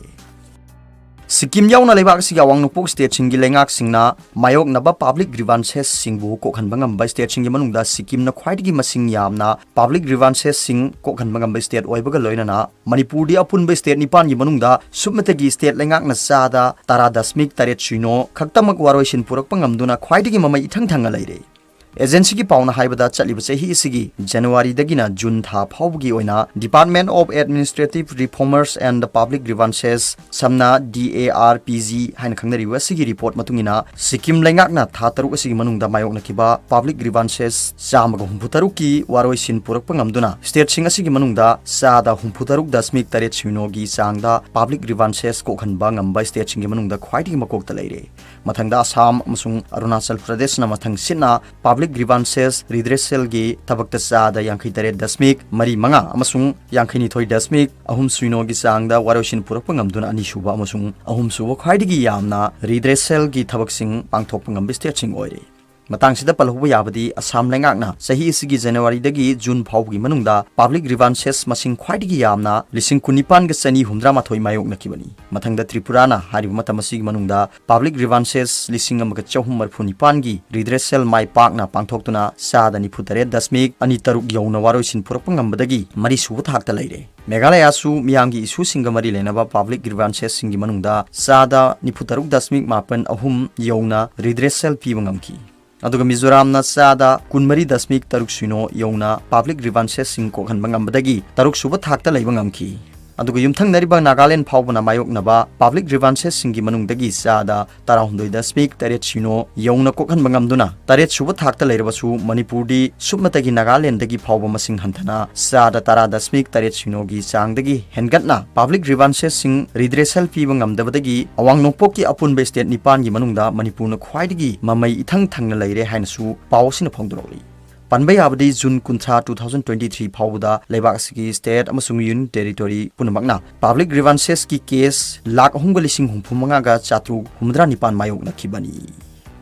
ꯁꯤꯛꯀꯤꯝ ꯌꯥꯎꯅ ꯂꯩꯕꯥꯛ ꯑꯁꯤꯒꯤ ꯑꯋꯥꯡ ꯅꯣꯡꯄꯣꯛ ꯁ꯭ꯇꯦꯠꯁꯤꯡꯒꯤ ꯂꯩꯉꯥꯛꯁꯤꯡꯅ ꯃꯥꯌꯣꯛꯅꯕ ꯄꯕ꯭ꯂꯤꯛ ꯒ꯭ꯔꯤꯚꯥꯟꯁꯦꯁꯁꯤꯡꯕꯨ ꯀꯣꯛꯍꯟꯕ ꯉꯝꯕ ꯁ꯭ꯇꯦꯠꯁꯤꯡꯒꯤ ꯃꯅꯨꯡꯗ ꯁꯤꯛꯀꯤꯝꯅ ꯈ꯭ꯋꯥꯏꯗꯒꯤ ꯃꯁꯤꯡ ꯌꯥꯝꯅ ꯄꯕ꯭ꯂꯤꯛ ꯒ꯭ꯔꯤꯚꯥꯟꯁꯦꯁꯁꯤꯡ ꯀꯣꯛꯍꯟꯕ ꯉꯝꯕ ꯁ꯭ꯇꯦꯠ ꯑꯣꯏꯕꯒ ꯂꯣꯏꯅꯅ ꯃꯅꯤꯄꯨꯔꯗꯤ ꯑꯄꯨꯟꯕ ꯁ꯭ꯇꯦꯠ ꯅꯤꯄꯥꯟꯒꯤ ꯃꯅꯨꯡꯗ ꯁꯨꯞꯅꯇꯒꯤ ꯁ꯭ꯇꯦꯠ ꯂꯩꯉꯥꯛꯅ ꯆꯥꯗ ꯇꯔꯥ ꯗꯁꯃꯤꯛ ꯇꯔꯦꯠ ꯁꯤꯅꯣ ꯈꯛꯇꯃꯛ ꯋꯥꯔꯣꯏꯁꯤꯟ ꯄꯨꯔꯛꯄ ꯉꯝꯗꯨꯅ ꯈ꯭ꯋꯥꯏꯗꯒꯤ ꯃꯃꯩ ꯏꯊꯪ ꯊꯪꯅ ꯂꯩꯔꯦ꯫ ꯑꯦꯖꯦꯟꯁꯤꯒꯤ ꯄꯥꯎꯅ ꯍꯥꯏꯕꯗ, ꯆꯠꯂꯤꯕ ꯆꯍꯤ ꯑꯁꯤꯒꯤ ꯖꯅꯋꯥꯔꯤꯗꯒꯤꯅ ꯖꯨꯟ ꯊꯥ ꯐꯥꯎꯕꯒꯤ ꯑꯣꯏꯅ Department of Administrative Reforms and Public Grievances, ꯁꯝꯅ D A R P G ꯍꯥꯏꯅ ꯈꯪꯅꯔꯤꯕ ꯑꯁꯤꯒꯤ ꯔꯤꯄꯣꯔꯠ ꯃꯇꯨꯡ ꯏꯟꯅ, ꯁꯤꯛꯀꯤꯝ ꯂꯩꯉꯥꯛꯅ ꯊꯥ ꯇꯔꯨꯛ ꯑꯁꯤꯒꯤ ꯃꯅꯨꯡꯗ ꯃꯥꯌꯣꯛꯅꯈꯤꯕ ꯄꯕ꯭ꯂꯤꯛ ꯒ꯭ꯔꯤꯚꯥꯟꯁꯦꯁ ꯆꯥꯝꯃꯒ ꯍꯨꯝꯐꯨ ꯇꯔꯨꯛꯀꯤ ꯋꯥꯔꯣꯏꯁꯤꯟ ꯄꯨꯔꯛꯄ ꯉꯝꯗꯨꯅ, ꯁ꯭ꯇꯦꯠꯁꯤꯡ ꯑꯁꯤꯒꯤ ꯃꯅꯨꯡꯗ ꯆꯥꯗ ꯍꯨꯝꯐꯨ ꯇꯔꯨꯛ ꯗꯁꯃꯤꯛ ꯇꯔꯦꯠ ꯁꯤꯅꯣꯒꯤ ꯆꯥꯡꯗ ꯄꯕ꯭ꯂꯤꯛ ꯒ꯭ꯔꯤꯚꯥꯟꯁꯦꯁ ꯀꯣꯛꯍꯟꯕ ꯉꯝꯕ ꯁ꯭ꯇꯦꯠꯁꯤꯡꯒꯤ ꯃꯅꯨꯡꯗ ꯈ꯭ꯋꯥꯏꯗꯒꯤ ꯃꯀꯣꯛꯇ ꯂꯩꯔꯦ꯫ ꯃꯊꯪꯗ ꯑꯁꯥꯝ ꯑꯃꯁꯨꯡ ꯑꯔꯨꯅꯥꯆꯜ ꯄ꯭ꯔꯗꯦꯁꯅ ꯃꯊꯪ ꯁꯤꯠꯅ ꯄꯕ꯭ꯂꯤꯛ ꯒ꯭ꯔꯤꯚꯥꯟꯁꯦꯁ ꯔꯤꯗ꯭ꯔꯦꯁꯦꯜꯒꯤ ꯊꯕꯛꯇ ꯆꯥꯗ ꯌꯥꯡꯈꯩ ꯇꯔꯦꯠ ꯗꯁꯃꯤꯛ ꯃꯔꯤ ꯃꯉꯥ ꯑꯃꯁꯨꯡ ꯌꯥꯡꯈꯩ ꯅꯤꯊꯣꯏ ꯗꯁꯃꯤꯛ ꯑꯍꯨꯝ ꯁꯤꯅꯣꯒꯤ ꯆꯥꯡꯗ ꯋꯥꯔꯣꯏꯁꯤꯟ ꯄꯨꯔꯛꯄ ꯉꯝꯗꯨꯅ ꯑꯅꯤꯁꯨꯕ ꯑꯃꯁꯨꯡ ꯑꯍꯨꯝꯁꯨꯕ ꯈ꯭ꯋꯥꯏꯗꯒꯤ ꯌꯥꯝꯅ ꯔꯤꯗ꯭ꯔꯦꯁꯦꯜꯒꯤ ꯊꯕꯛꯁꯤꯡ ꯄꯥꯡꯊꯣꯛꯄ ꯉꯝꯕ ꯁ꯭ꯇꯦꯠꯁꯤꯡ ꯑꯣꯏꯔꯦ꯫ ꯃꯇꯥꯡꯁꯤꯗ ꯄꯜꯍꯧꯕ ꯌꯥꯕꯗꯤ, ꯑꯁꯥꯝ ꯂꯩꯉꯥꯛꯅ ꯆꯍꯤ ꯑꯁꯤꯒꯤ ꯖꯅꯋꯥꯔꯤꯗꯒꯤ ꯖꯨꯟ ꯐꯥꯎꯕꯒꯤ ꯃꯅꯨꯡꯗ ꯄꯕ꯭ꯂꯤꯛ ꯒ꯭ꯔꯤꯚꯥꯟꯁꯦꯁ ꯃꯁꯤꯡ ꯈ꯭ꯋꯥꯏꯗꯒꯤ ꯌꯥꯝꯅ ꯂꯤꯁꯤꯡ ꯀꯨꯟꯅꯤꯄꯥꯟꯒ ꯆꯅꯤ ꯍꯨꯝꯗ꯭ꯔꯥ ꯃꯥꯊꯣꯏ ꯃꯥꯌꯣꯛꯅꯈꯤꯕꯅꯤ꯫ ꯃꯊꯪꯗ ꯇ꯭ꯔꯤꯄꯨꯔꯥꯅ ꯍꯥꯏꯔꯤꯕ ꯃꯇꯝ ꯑꯁꯤꯒꯤ ꯃꯅꯨꯡꯗ ꯄꯕ꯭ꯂꯤꯛ ꯒ꯭ꯔꯤꯚꯥꯟꯁꯦꯁ ꯂꯤꯁꯤꯡ ꯑꯃꯒ ꯆꯍꯨꯝ ꯃꯔꯤꯐꯨ ꯅꯤꯄꯥꯟꯒꯤ ꯔꯤꯗ꯭ꯔꯦꯁꯦꯜ ꯃꯥꯏ ꯄꯥꯛꯅ ꯄꯥꯡꯊꯣꯛꯇꯨꯅ ꯆꯥꯗ ꯅꯤꯐꯨ ꯇꯔꯦꯠ ꯗꯁꯃꯤꯛ ꯑꯅꯤ ꯇꯔꯨꯛ ꯌꯧꯅ ꯋꯥꯔꯣꯏꯁꯤꯟ ꯄꯨꯔꯛꯄ ꯉꯝꯕꯗꯒꯤ ꯃꯔꯤꯁꯨꯕ ꯊꯥꯛꯇ ꯂꯩꯔꯦ꯫ ꯃꯦꯘꯥꯂꯌꯥꯁꯨ ꯃꯤꯌꯥꯝꯒꯤ ꯏꯁꯨꯁꯤꯡꯒ ꯃꯔꯤ ꯂꯩꯅꯕ ꯄꯕ꯭ꯂꯤꯛ ꯒ꯭ꯔꯤꯚꯥꯟꯁꯦꯁꯁꯤꯡꯒꯤ ꯃꯅꯨꯡꯗ ꯆꯥꯗ ꯅꯤꯐꯨ ꯇꯔꯨꯛ ꯗꯁꯃꯤꯛ ꯃꯥꯄꯟ ꯑꯍꯨꯝ ꯌꯧꯅ ꯔꯤꯗ꯭ꯔꯦꯁꯦꯜ ꯄꯤꯕ ꯉꯝꯈꯤ꯫ ꯑꯗꯨꯒ ꯃꯤꯖꯣꯔꯥꯝꯅ ꯆꯥꯗ ꯀꯨꯟꯃꯔꯤ ꯗꯁꯃꯤꯛ ꯇꯔꯨꯛ ꯁꯤꯅꯣ ꯌꯧꯅ ꯄꯕ꯭ꯂꯤꯛ ꯒ꯭ꯔꯤꯚꯥꯟꯁꯦꯁꯁꯤꯡ ꯀꯣꯛꯍꯟꯕ ꯉꯝꯕꯗꯒꯤ ꯇꯔꯨꯛ ꯁꯨꯕ ꯊꯥꯛꯇ ꯂꯩꯕ ꯉꯝꯈꯤ꯫ ꯑꯗꯨꯒ ꯌꯨꯝꯊꯪꯅꯔꯤꯕ ꯅꯥꯒꯥꯂꯦꯟ ꯐꯥꯎꯕꯅ ꯃꯥꯌꯣꯛꯅꯕ ꯄꯕ꯭ꯂꯤꯛ ꯒ꯭ꯔꯤꯚꯥꯟꯁꯦꯁꯁꯤꯡꯒꯤ ꯃꯅꯨꯡꯗꯒꯤ ꯆꯥꯗ ꯇꯔꯥꯍꯨꯝꯗꯣꯏ ꯗꯁꯃꯤꯛ ꯇꯔꯦꯠ ꯁꯤꯅꯣ ꯌꯧꯅ ꯀꯣꯛꯍꯟꯕ ꯉꯝꯗꯨꯅ ꯇꯔꯦꯠ ꯁꯨꯕ ꯊꯥꯛꯇ ꯂꯩꯔꯕꯁꯨ, ꯃꯅꯤꯄꯨꯔꯗꯤ ꯁꯨꯞꯅꯇꯒꯤ ꯅꯥꯒꯥꯂꯦꯟꯗꯒꯤ ꯐꯥꯎꯕ ꯃꯁꯤꯡ ꯍꯟꯊꯅ ꯆꯥꯗ ꯇꯔꯥ ꯗꯁꯃꯤꯛ ꯇꯔꯦꯠ ꯁꯤꯅꯣꯒꯤ ꯆꯥꯡꯗꯒꯤ ꯍꯦꯟꯒꯠꯅ ꯄꯕ꯭ꯂꯤꯛ ꯒ꯭ꯔꯤꯚꯥꯟꯁꯦꯁꯁꯤꯡ ꯔꯤꯗ꯭ꯔꯦꯁꯦꯜ ꯄꯤꯕ ꯉꯝꯗꯕꯗꯒꯤ ꯑꯋꯥꯡ ꯅꯣꯡꯄꯣꯛꯀꯤ ꯑꯄꯨꯟꯕ ꯁ꯭ꯇꯦꯠ ꯅꯤꯄꯥꯟꯒꯤ ꯃꯅꯨꯡꯗ ꯃꯅꯤꯄꯨꯔꯅ ꯈ꯭ꯋꯥꯏꯗꯒꯤ ꯃꯃꯩ ꯏꯊꯪ ꯊꯪꯅ ꯂꯩꯔꯦ ꯍꯥꯏꯅꯁꯨ ꯄꯥꯎ ꯑꯁꯤꯅ ꯐꯣꯡꯗꯣꯔꯛꯂꯤ꯫ ꯄꯟꯕ ꯌꯥꯕꯗꯤ, ꯖꯨꯟ ꯀꯨꯟꯊ꯭ꯔꯥ, two thousand twenty three ꯐꯥꯎꯕꯗ ꯂꯩꯕꯥꯛ ꯑꯁꯤꯒꯤ ꯁ꯭ꯇꯦꯠ ꯑꯃꯁꯨꯡ ꯌꯨꯅꯤꯌꯟ ꯇꯦꯔꯤꯇꯣꯔꯤ ꯄꯨꯝꯅꯃꯛꯅ ꯄꯕ꯭ꯂꯤꯛ ꯒ꯭ꯔꯤꯚꯥꯟꯁꯦꯁꯀꯤ ꯀꯦꯁ ꯂꯥꯈ ꯑꯍꯨꯝꯒ ꯂꯤꯁꯤꯡ ꯍꯨꯝꯐꯨ ꯃꯉꯥꯒ ꯆꯥꯇ꯭ꯔꯨꯛ ꯍꯨꯝꯐꯨꯇꯔꯥ ꯅꯤꯄꯥꯟ ꯃꯥꯌꯣꯛꯅꯈꯤꯕꯅꯤ꯫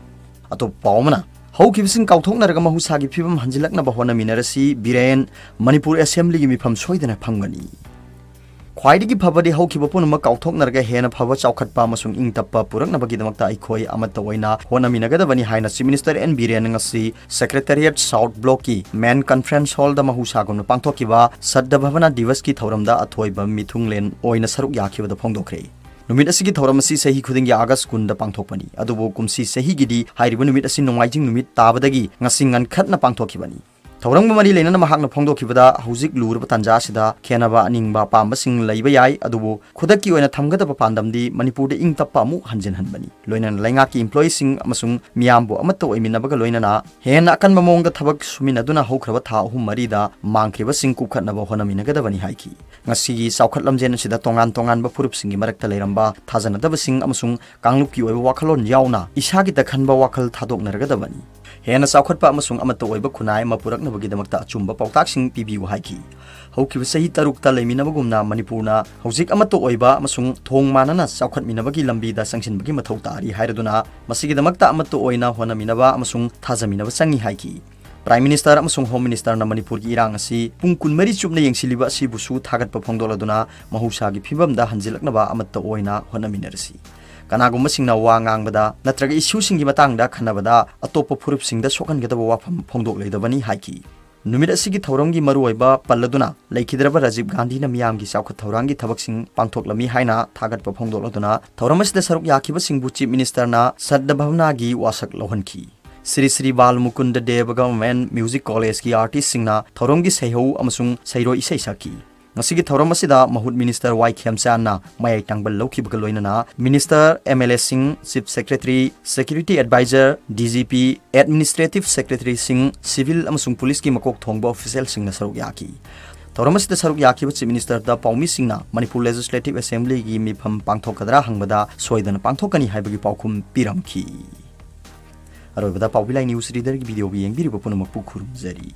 ꯑꯇꯣꯞꯄ ꯄꯥꯎ ꯑꯃꯅ, ꯍꯧꯈꯤꯕꯁꯤꯡ ꯀꯥꯎꯊꯣꯛꯅꯔꯒ ꯃꯍꯧꯁꯥꯒꯤ ꯐꯤꯕꯝ ꯍꯟꯖꯤꯜꯂꯛꯅꯕ ꯍꯣꯠꯅꯃꯤꯟꯅꯔꯁꯤ, ꯕꯤꯔꯦꯟ, ꯃꯅꯤꯄꯨꯔ ꯑꯦꯁꯦꯝꯕ꯭ꯂꯤꯒꯤ ꯃꯤꯐꯝ ꯁꯣꯏꯗꯅ ꯐꯪꯒꯅꯤ꯫ ꯈ꯭ꯋꯥꯏꯗꯒꯤ ꯐꯕꯗꯤ ꯍꯧꯈꯤꯕ ꯄꯨꯝꯅꯃꯛ ꯀꯥꯎꯊꯣꯛꯅꯔꯒ ꯍꯦꯟꯅ ꯐꯕ, ꯆꯥꯎꯈꯠꯄ ꯑꯃꯁꯨꯡ ꯏꯪ ꯇꯞꯄ ꯄꯨꯔꯛꯅꯕꯒꯤꯗꯃꯛꯇ ꯑꯩꯈꯣꯏ ꯑꯃꯠꯇ ꯑꯣꯏꯅ ꯍꯣꯠꯅꯃꯤꯟꯅꯒꯗꯕꯅꯤ ꯍꯥꯏꯅ Chief Minister N ꯕꯤꯔꯦꯟꯅ ꯉꯁꯤ Secretariat South Blockꯀꯤ main conference hallꯗ ꯃꯍꯧꯁꯥꯒꯨꯝꯅ ꯄꯥꯡꯊꯣꯛꯈꯤꯕ ꯁꯠꯗꯚꯕꯅ ꯗꯤꯚꯁꯀꯤ ꯊꯧꯔꯝꯗ ꯑꯊꯣꯏꯕ ꯃꯤꯊꯨꯡꯂꯦꯟ ꯑꯣꯏꯅ ꯁꯔꯨꯛ ꯌꯥꯈꯤꯕꯗ ꯐꯣꯡꯗꯣꯛꯈ꯭ꯔꯦ꯫ ꯅꯨꯃꯤꯠ ꯑꯁꯤꯒꯤ ꯊꯧꯔꯝ ꯑꯁꯤ ꯆꯍꯤ ꯈꯨꯗꯤꯡꯒꯤ ꯑꯥꯒꯁ ꯀꯨꯟꯗ ꯄꯥꯡꯊꯣꯛꯄꯅꯤ꯫ ꯑꯗꯨꯕꯨ ꯀꯨꯝꯁꯤ ꯆꯍꯤꯒꯤꯗꯤ ꯍꯥꯏꯔꯤꯕ ꯅꯨꯃꯤꯠ ꯑꯁꯤ ꯅꯣꯡꯃꯥꯏꯖꯤꯡ ꯅꯨꯃꯤꯠ ꯇꯥꯕꯗꯒꯤ ꯉꯁꯤ ꯉꯟꯈꯠꯅ ꯄꯥꯡꯊꯣꯛꯈꯤꯕꯅꯤ꯫ ꯊꯧꯔꯝꯒ ꯃꯔꯤ ꯂꯩꯅꯅ ꯃꯍꯥꯛꯅ ꯐꯣꯡꯗꯣꯛꯈꯤꯕꯗ, ꯍꯧꯖꯤꯛ ꯂꯨꯔꯕ ꯇꯥꯟꯖꯥ ꯑꯁꯤꯗ ꯈꯦꯟꯅꯕ ꯑꯅꯤꯡꯕ ꯑꯄꯥꯝꯕꯁꯤꯡ ꯂꯩꯕ ꯌꯥꯏ, ꯑꯗꯨꯕꯨ ꯈꯨꯗꯛꯀꯤ ꯑꯣꯏꯅ ꯊꯝꯒꯗꯕ ꯄꯥꯟꯗꯝꯗꯤ ꯃꯅꯤꯄꯨꯔꯗ ꯏꯪ ꯇꯞꯄ ꯑꯃꯨꯛ ꯍꯟꯖꯤꯟꯍꯟꯕꯅꯤ꯫ ꯂꯣꯏꯅꯅ ꯂꯩꯉꯥꯛꯀꯤ employeeꯁꯤꯡ ꯑꯃꯁꯨꯡ ꯃꯤꯌꯥꯝꯕꯨ ꯑꯃꯠꯇ ꯑꯣꯏꯃꯤꯟꯅꯕꯒ ꯂꯣꯏꯅꯅ ꯍꯦꯟꯅ ꯑꯀꯟꯕ ꯃꯑꯣꯡꯗ ꯊꯕꯛ ꯁꯨꯃꯤꯟꯅꯗꯨꯅ ꯍꯧꯈ꯭ꯔꯕ ꯊꯥ ꯑꯍꯨꯝ ꯃꯔꯤꯗ ꯃꯥꯡꯈ꯭ꯔꯤꯕꯁꯤꯡ ꯀꯨꯞꯈꯠꯅꯕ ꯍꯣꯠꯅꯃꯤꯟꯅꯒꯗꯕꯅꯤ ꯍꯥꯏꯈꯤ꯫ ꯉꯁꯤꯒꯤ ꯆꯥꯎꯈꯠ ꯂꯝꯖꯦꯟ ꯑꯁꯤꯗ ꯇꯣꯉꯥꯟ ꯇꯣꯉꯥꯟꯕ ꯐꯨꯔꯨꯞꯁꯤꯡꯒꯤ ꯃꯔꯛꯇ ꯂꯩꯔꯝꯕ ꯊꯥꯖꯅꯗꯕꯁꯤꯡ ꯑꯃꯁꯨꯡ ꯀꯥꯡꯂꯨꯞꯀꯤ ꯑꯣꯏꯕ ꯋꯥꯈꯜꯂꯣꯟ ꯌꯥꯎꯅ ꯏꯁꯥꯒꯤꯇ ꯈꯟꯕ ꯋꯥꯈꯜ ꯊꯥꯗꯣꯛꯅꯔꯒꯗꯕꯅꯤ꯫ ꯍꯦꯟꯅ ꯆꯥꯎꯈꯠꯄ ꯑꯃꯁꯨꯡ ꯑꯃꯠꯇ ꯑꯣꯏꯕ ꯈꯨꯟꯅꯥꯏ ꯑꯃ ꯄꯨꯔꯛꯅꯕꯒꯤꯗꯃꯛꯇ ꯑꯆꯨꯝꯕ ꯄꯥꯎꯇꯥꯛꯁꯤꯡ ꯄꯤꯕꯤꯌꯨ ꯍꯥꯏꯈꯤ꯫ ꯍꯧꯈꯤꯕ ꯆꯍꯤ ꯇꯔꯨꯛꯇ ꯂꯩꯃꯤꯟꯅꯕꯒꯨꯝꯅ ꯃꯅꯤꯄꯨꯔꯅ ꯍꯧꯖꯤꯛ ꯑꯃꯠꯇ ꯑꯣꯏꯕ ꯑꯃꯁꯨꯡ ꯊꯣꯡ ꯃꯥꯟꯅꯅ ꯆꯥꯎꯈꯠꯃꯤꯟꯅꯕꯒꯤ ꯂꯝꯕꯤꯗ ꯆꯪꯁꯤꯟꯕꯒꯤ ꯃꯊꯧ ꯇꯥꯔꯤ ꯍꯥꯏꯔꯗꯨꯅ, ꯃꯁꯤꯒꯤꯗꯃꯛꯇ ꯑꯃꯠꯇ ꯑꯣꯏꯅ ꯍꯣꯠꯅꯃꯤꯟꯅꯕ ꯑꯃꯁꯨꯡ ꯊꯥꯖꯃꯤꯟꯅꯕ ꯆꯪꯏ ꯍꯥꯏꯈꯤ꯫ Prime Minister ꯑꯃꯁꯨꯡ Home Ministerꯅ ꯃꯅꯤꯄꯨꯔꯒꯤ ꯏꯔꯥꯡ ꯑꯁꯤ ꯄꯨꯡ ꯀꯨꯟꯃꯔꯤ ꯆꯨꯞꯅ ꯌꯦꯡꯁꯤꯜꯂꯤꯕ ꯑꯁꯤꯕꯨꯁꯨ ꯊꯥꯒꯠꯄ ꯐꯣꯡꯗꯣꯛꯂꯗꯨꯅ, ꯃꯍꯧꯁꯥꯒꯤ ꯐꯤꯕꯝꯗ ꯍꯟꯖꯤꯜꯂꯛꯅꯕ ꯑꯃꯠꯇ ꯑꯣꯏꯅ ꯍꯣꯠꯅꯃꯤꯟꯅꯔꯁꯤ꯫ ꯀꯅꯥꯒꯨꯝꯕꯁꯤꯡꯅ ꯋꯥ ꯉꯥꯡꯕꯗ ꯅꯠꯇ꯭ꯔꯒ issueꯁꯤꯡꯒꯤ ꯃꯇꯥꯡꯗ ꯈꯟꯅꯕꯗ ꯑꯇꯣꯞꯄ ꯐꯨꯔꯨꯞꯁꯤꯡꯗ ꯁꯣꯛꯍꯟꯒꯗꯕ ꯋꯥꯐꯝ ꯐꯣꯡꯗꯣꯛꯂꯣꯏꯗꯕꯅꯤ ꯍꯥꯏꯈꯤ꯫ ꯅꯨꯃꯤꯠ ꯑꯁꯤꯒꯤ ꯊꯧꯔꯝꯒꯤ ꯃꯔꯨꯑꯣꯏꯕ ꯄꯜꯂꯗꯨꯅ, ꯂꯩꯈꯤꯗ꯭ꯔꯕ ꯔꯥꯖꯤꯕ ꯒꯥꯟꯙꯤꯅ ꯃꯤꯌꯥꯝꯒꯤ ꯆꯥꯎꯈꯠ ꯊꯧꯔꯥꯡꯒꯤ ꯊꯕꯛꯁꯤꯡ ꯄꯥꯡꯊꯣꯛꯂꯝꯃꯤ ꯍꯥꯏꯅ ꯊꯥꯒꯠꯄ ꯐꯣꯡꯗꯣꯛꯂꯗꯨꯅ, ꯊꯧꯔꯝ ꯑꯁꯤꯗ ꯁꯔꯨꯛ ꯌꯥꯈꯤꯕꯁꯤꯡꯕꯨ Chief Ministerꯅ ꯁꯗꯚꯥꯕꯅꯥꯒꯤ ꯋꯥꯁꯛ ꯂꯧꯍꯟꯈꯤ꯫ ꯁ꯭ꯔꯤ ꯁ꯭ꯔꯤ ꯕꯥꯜ ꯃꯨꯀꯨꯟꯗ ꯗꯦꯕ Government Music Collegeꯀꯤ artistꯁꯤꯡꯅ ꯊꯧꯔꯝꯒꯤ ꯁꯩꯍꯧ ꯑꯃꯁꯨꯡ ꯁꯩꯔꯣꯏ ꯏꯁꯩ ꯁꯛꯈꯤ꯫ ꯉꯁꯤꯒꯤ ꯊꯧꯔꯝ ꯑꯁꯤꯗ ꯃꯍꯨꯠ Minister ꯋꯥꯏ ꯈꯦꯝꯆꯥꯟꯅ ꯃꯌꯥꯏ ꯇꯥꯡꯕ ꯂꯧꯈꯤꯕꯒ ꯂꯣꯏꯅꯅ Minister, MLAꯁꯤꯡ, Chief Secretary, Security Advisor, DGP, Administrative Secretaryꯁꯤꯡ, civil ꯑꯃꯁꯨꯡ policeꯀꯤ ꯃꯀꯣꯛ ꯊꯣꯡꯕ officialꯁꯤꯡꯅ ꯁꯔꯨꯛ ꯌꯥꯈꯤ꯫ ꯊꯧꯔꯝ ꯑꯁꯤꯗ ꯁꯔꯨꯛ ꯌꯥꯈꯤꯕ Chief Ministerꯗ ꯄꯥꯎꯃꯤꯁꯤꯡꯅ ꯃꯅꯤꯄꯨꯔ Legislative Assemblyꯒꯤ ꯃꯤꯐꯝ ꯄꯥꯡꯊꯣꯛꯀꯗ꯭ꯔꯥ ꯍꯪꯕꯗ ꯁꯣꯏꯗꯅ ꯄꯥꯡꯊꯣꯛꯀꯅꯤ ꯍꯥꯏꯕꯒꯤ ꯄꯥꯎꯈꯨꯝ ꯄꯤꯔꯝꯈꯤ꯫ ꯑꯔꯣꯏꯕꯗ ꯄꯥꯎꯕꯤ ꯂꯥꯏ news readerꯒꯤ videoꯒꯤ ꯌꯦꯡꯕꯤꯔꯤꯕ ꯄꯨꯝꯅꯃꯛꯄꯨ ꯈꯨꯔꯨꯝꯖꯔꯤ꯫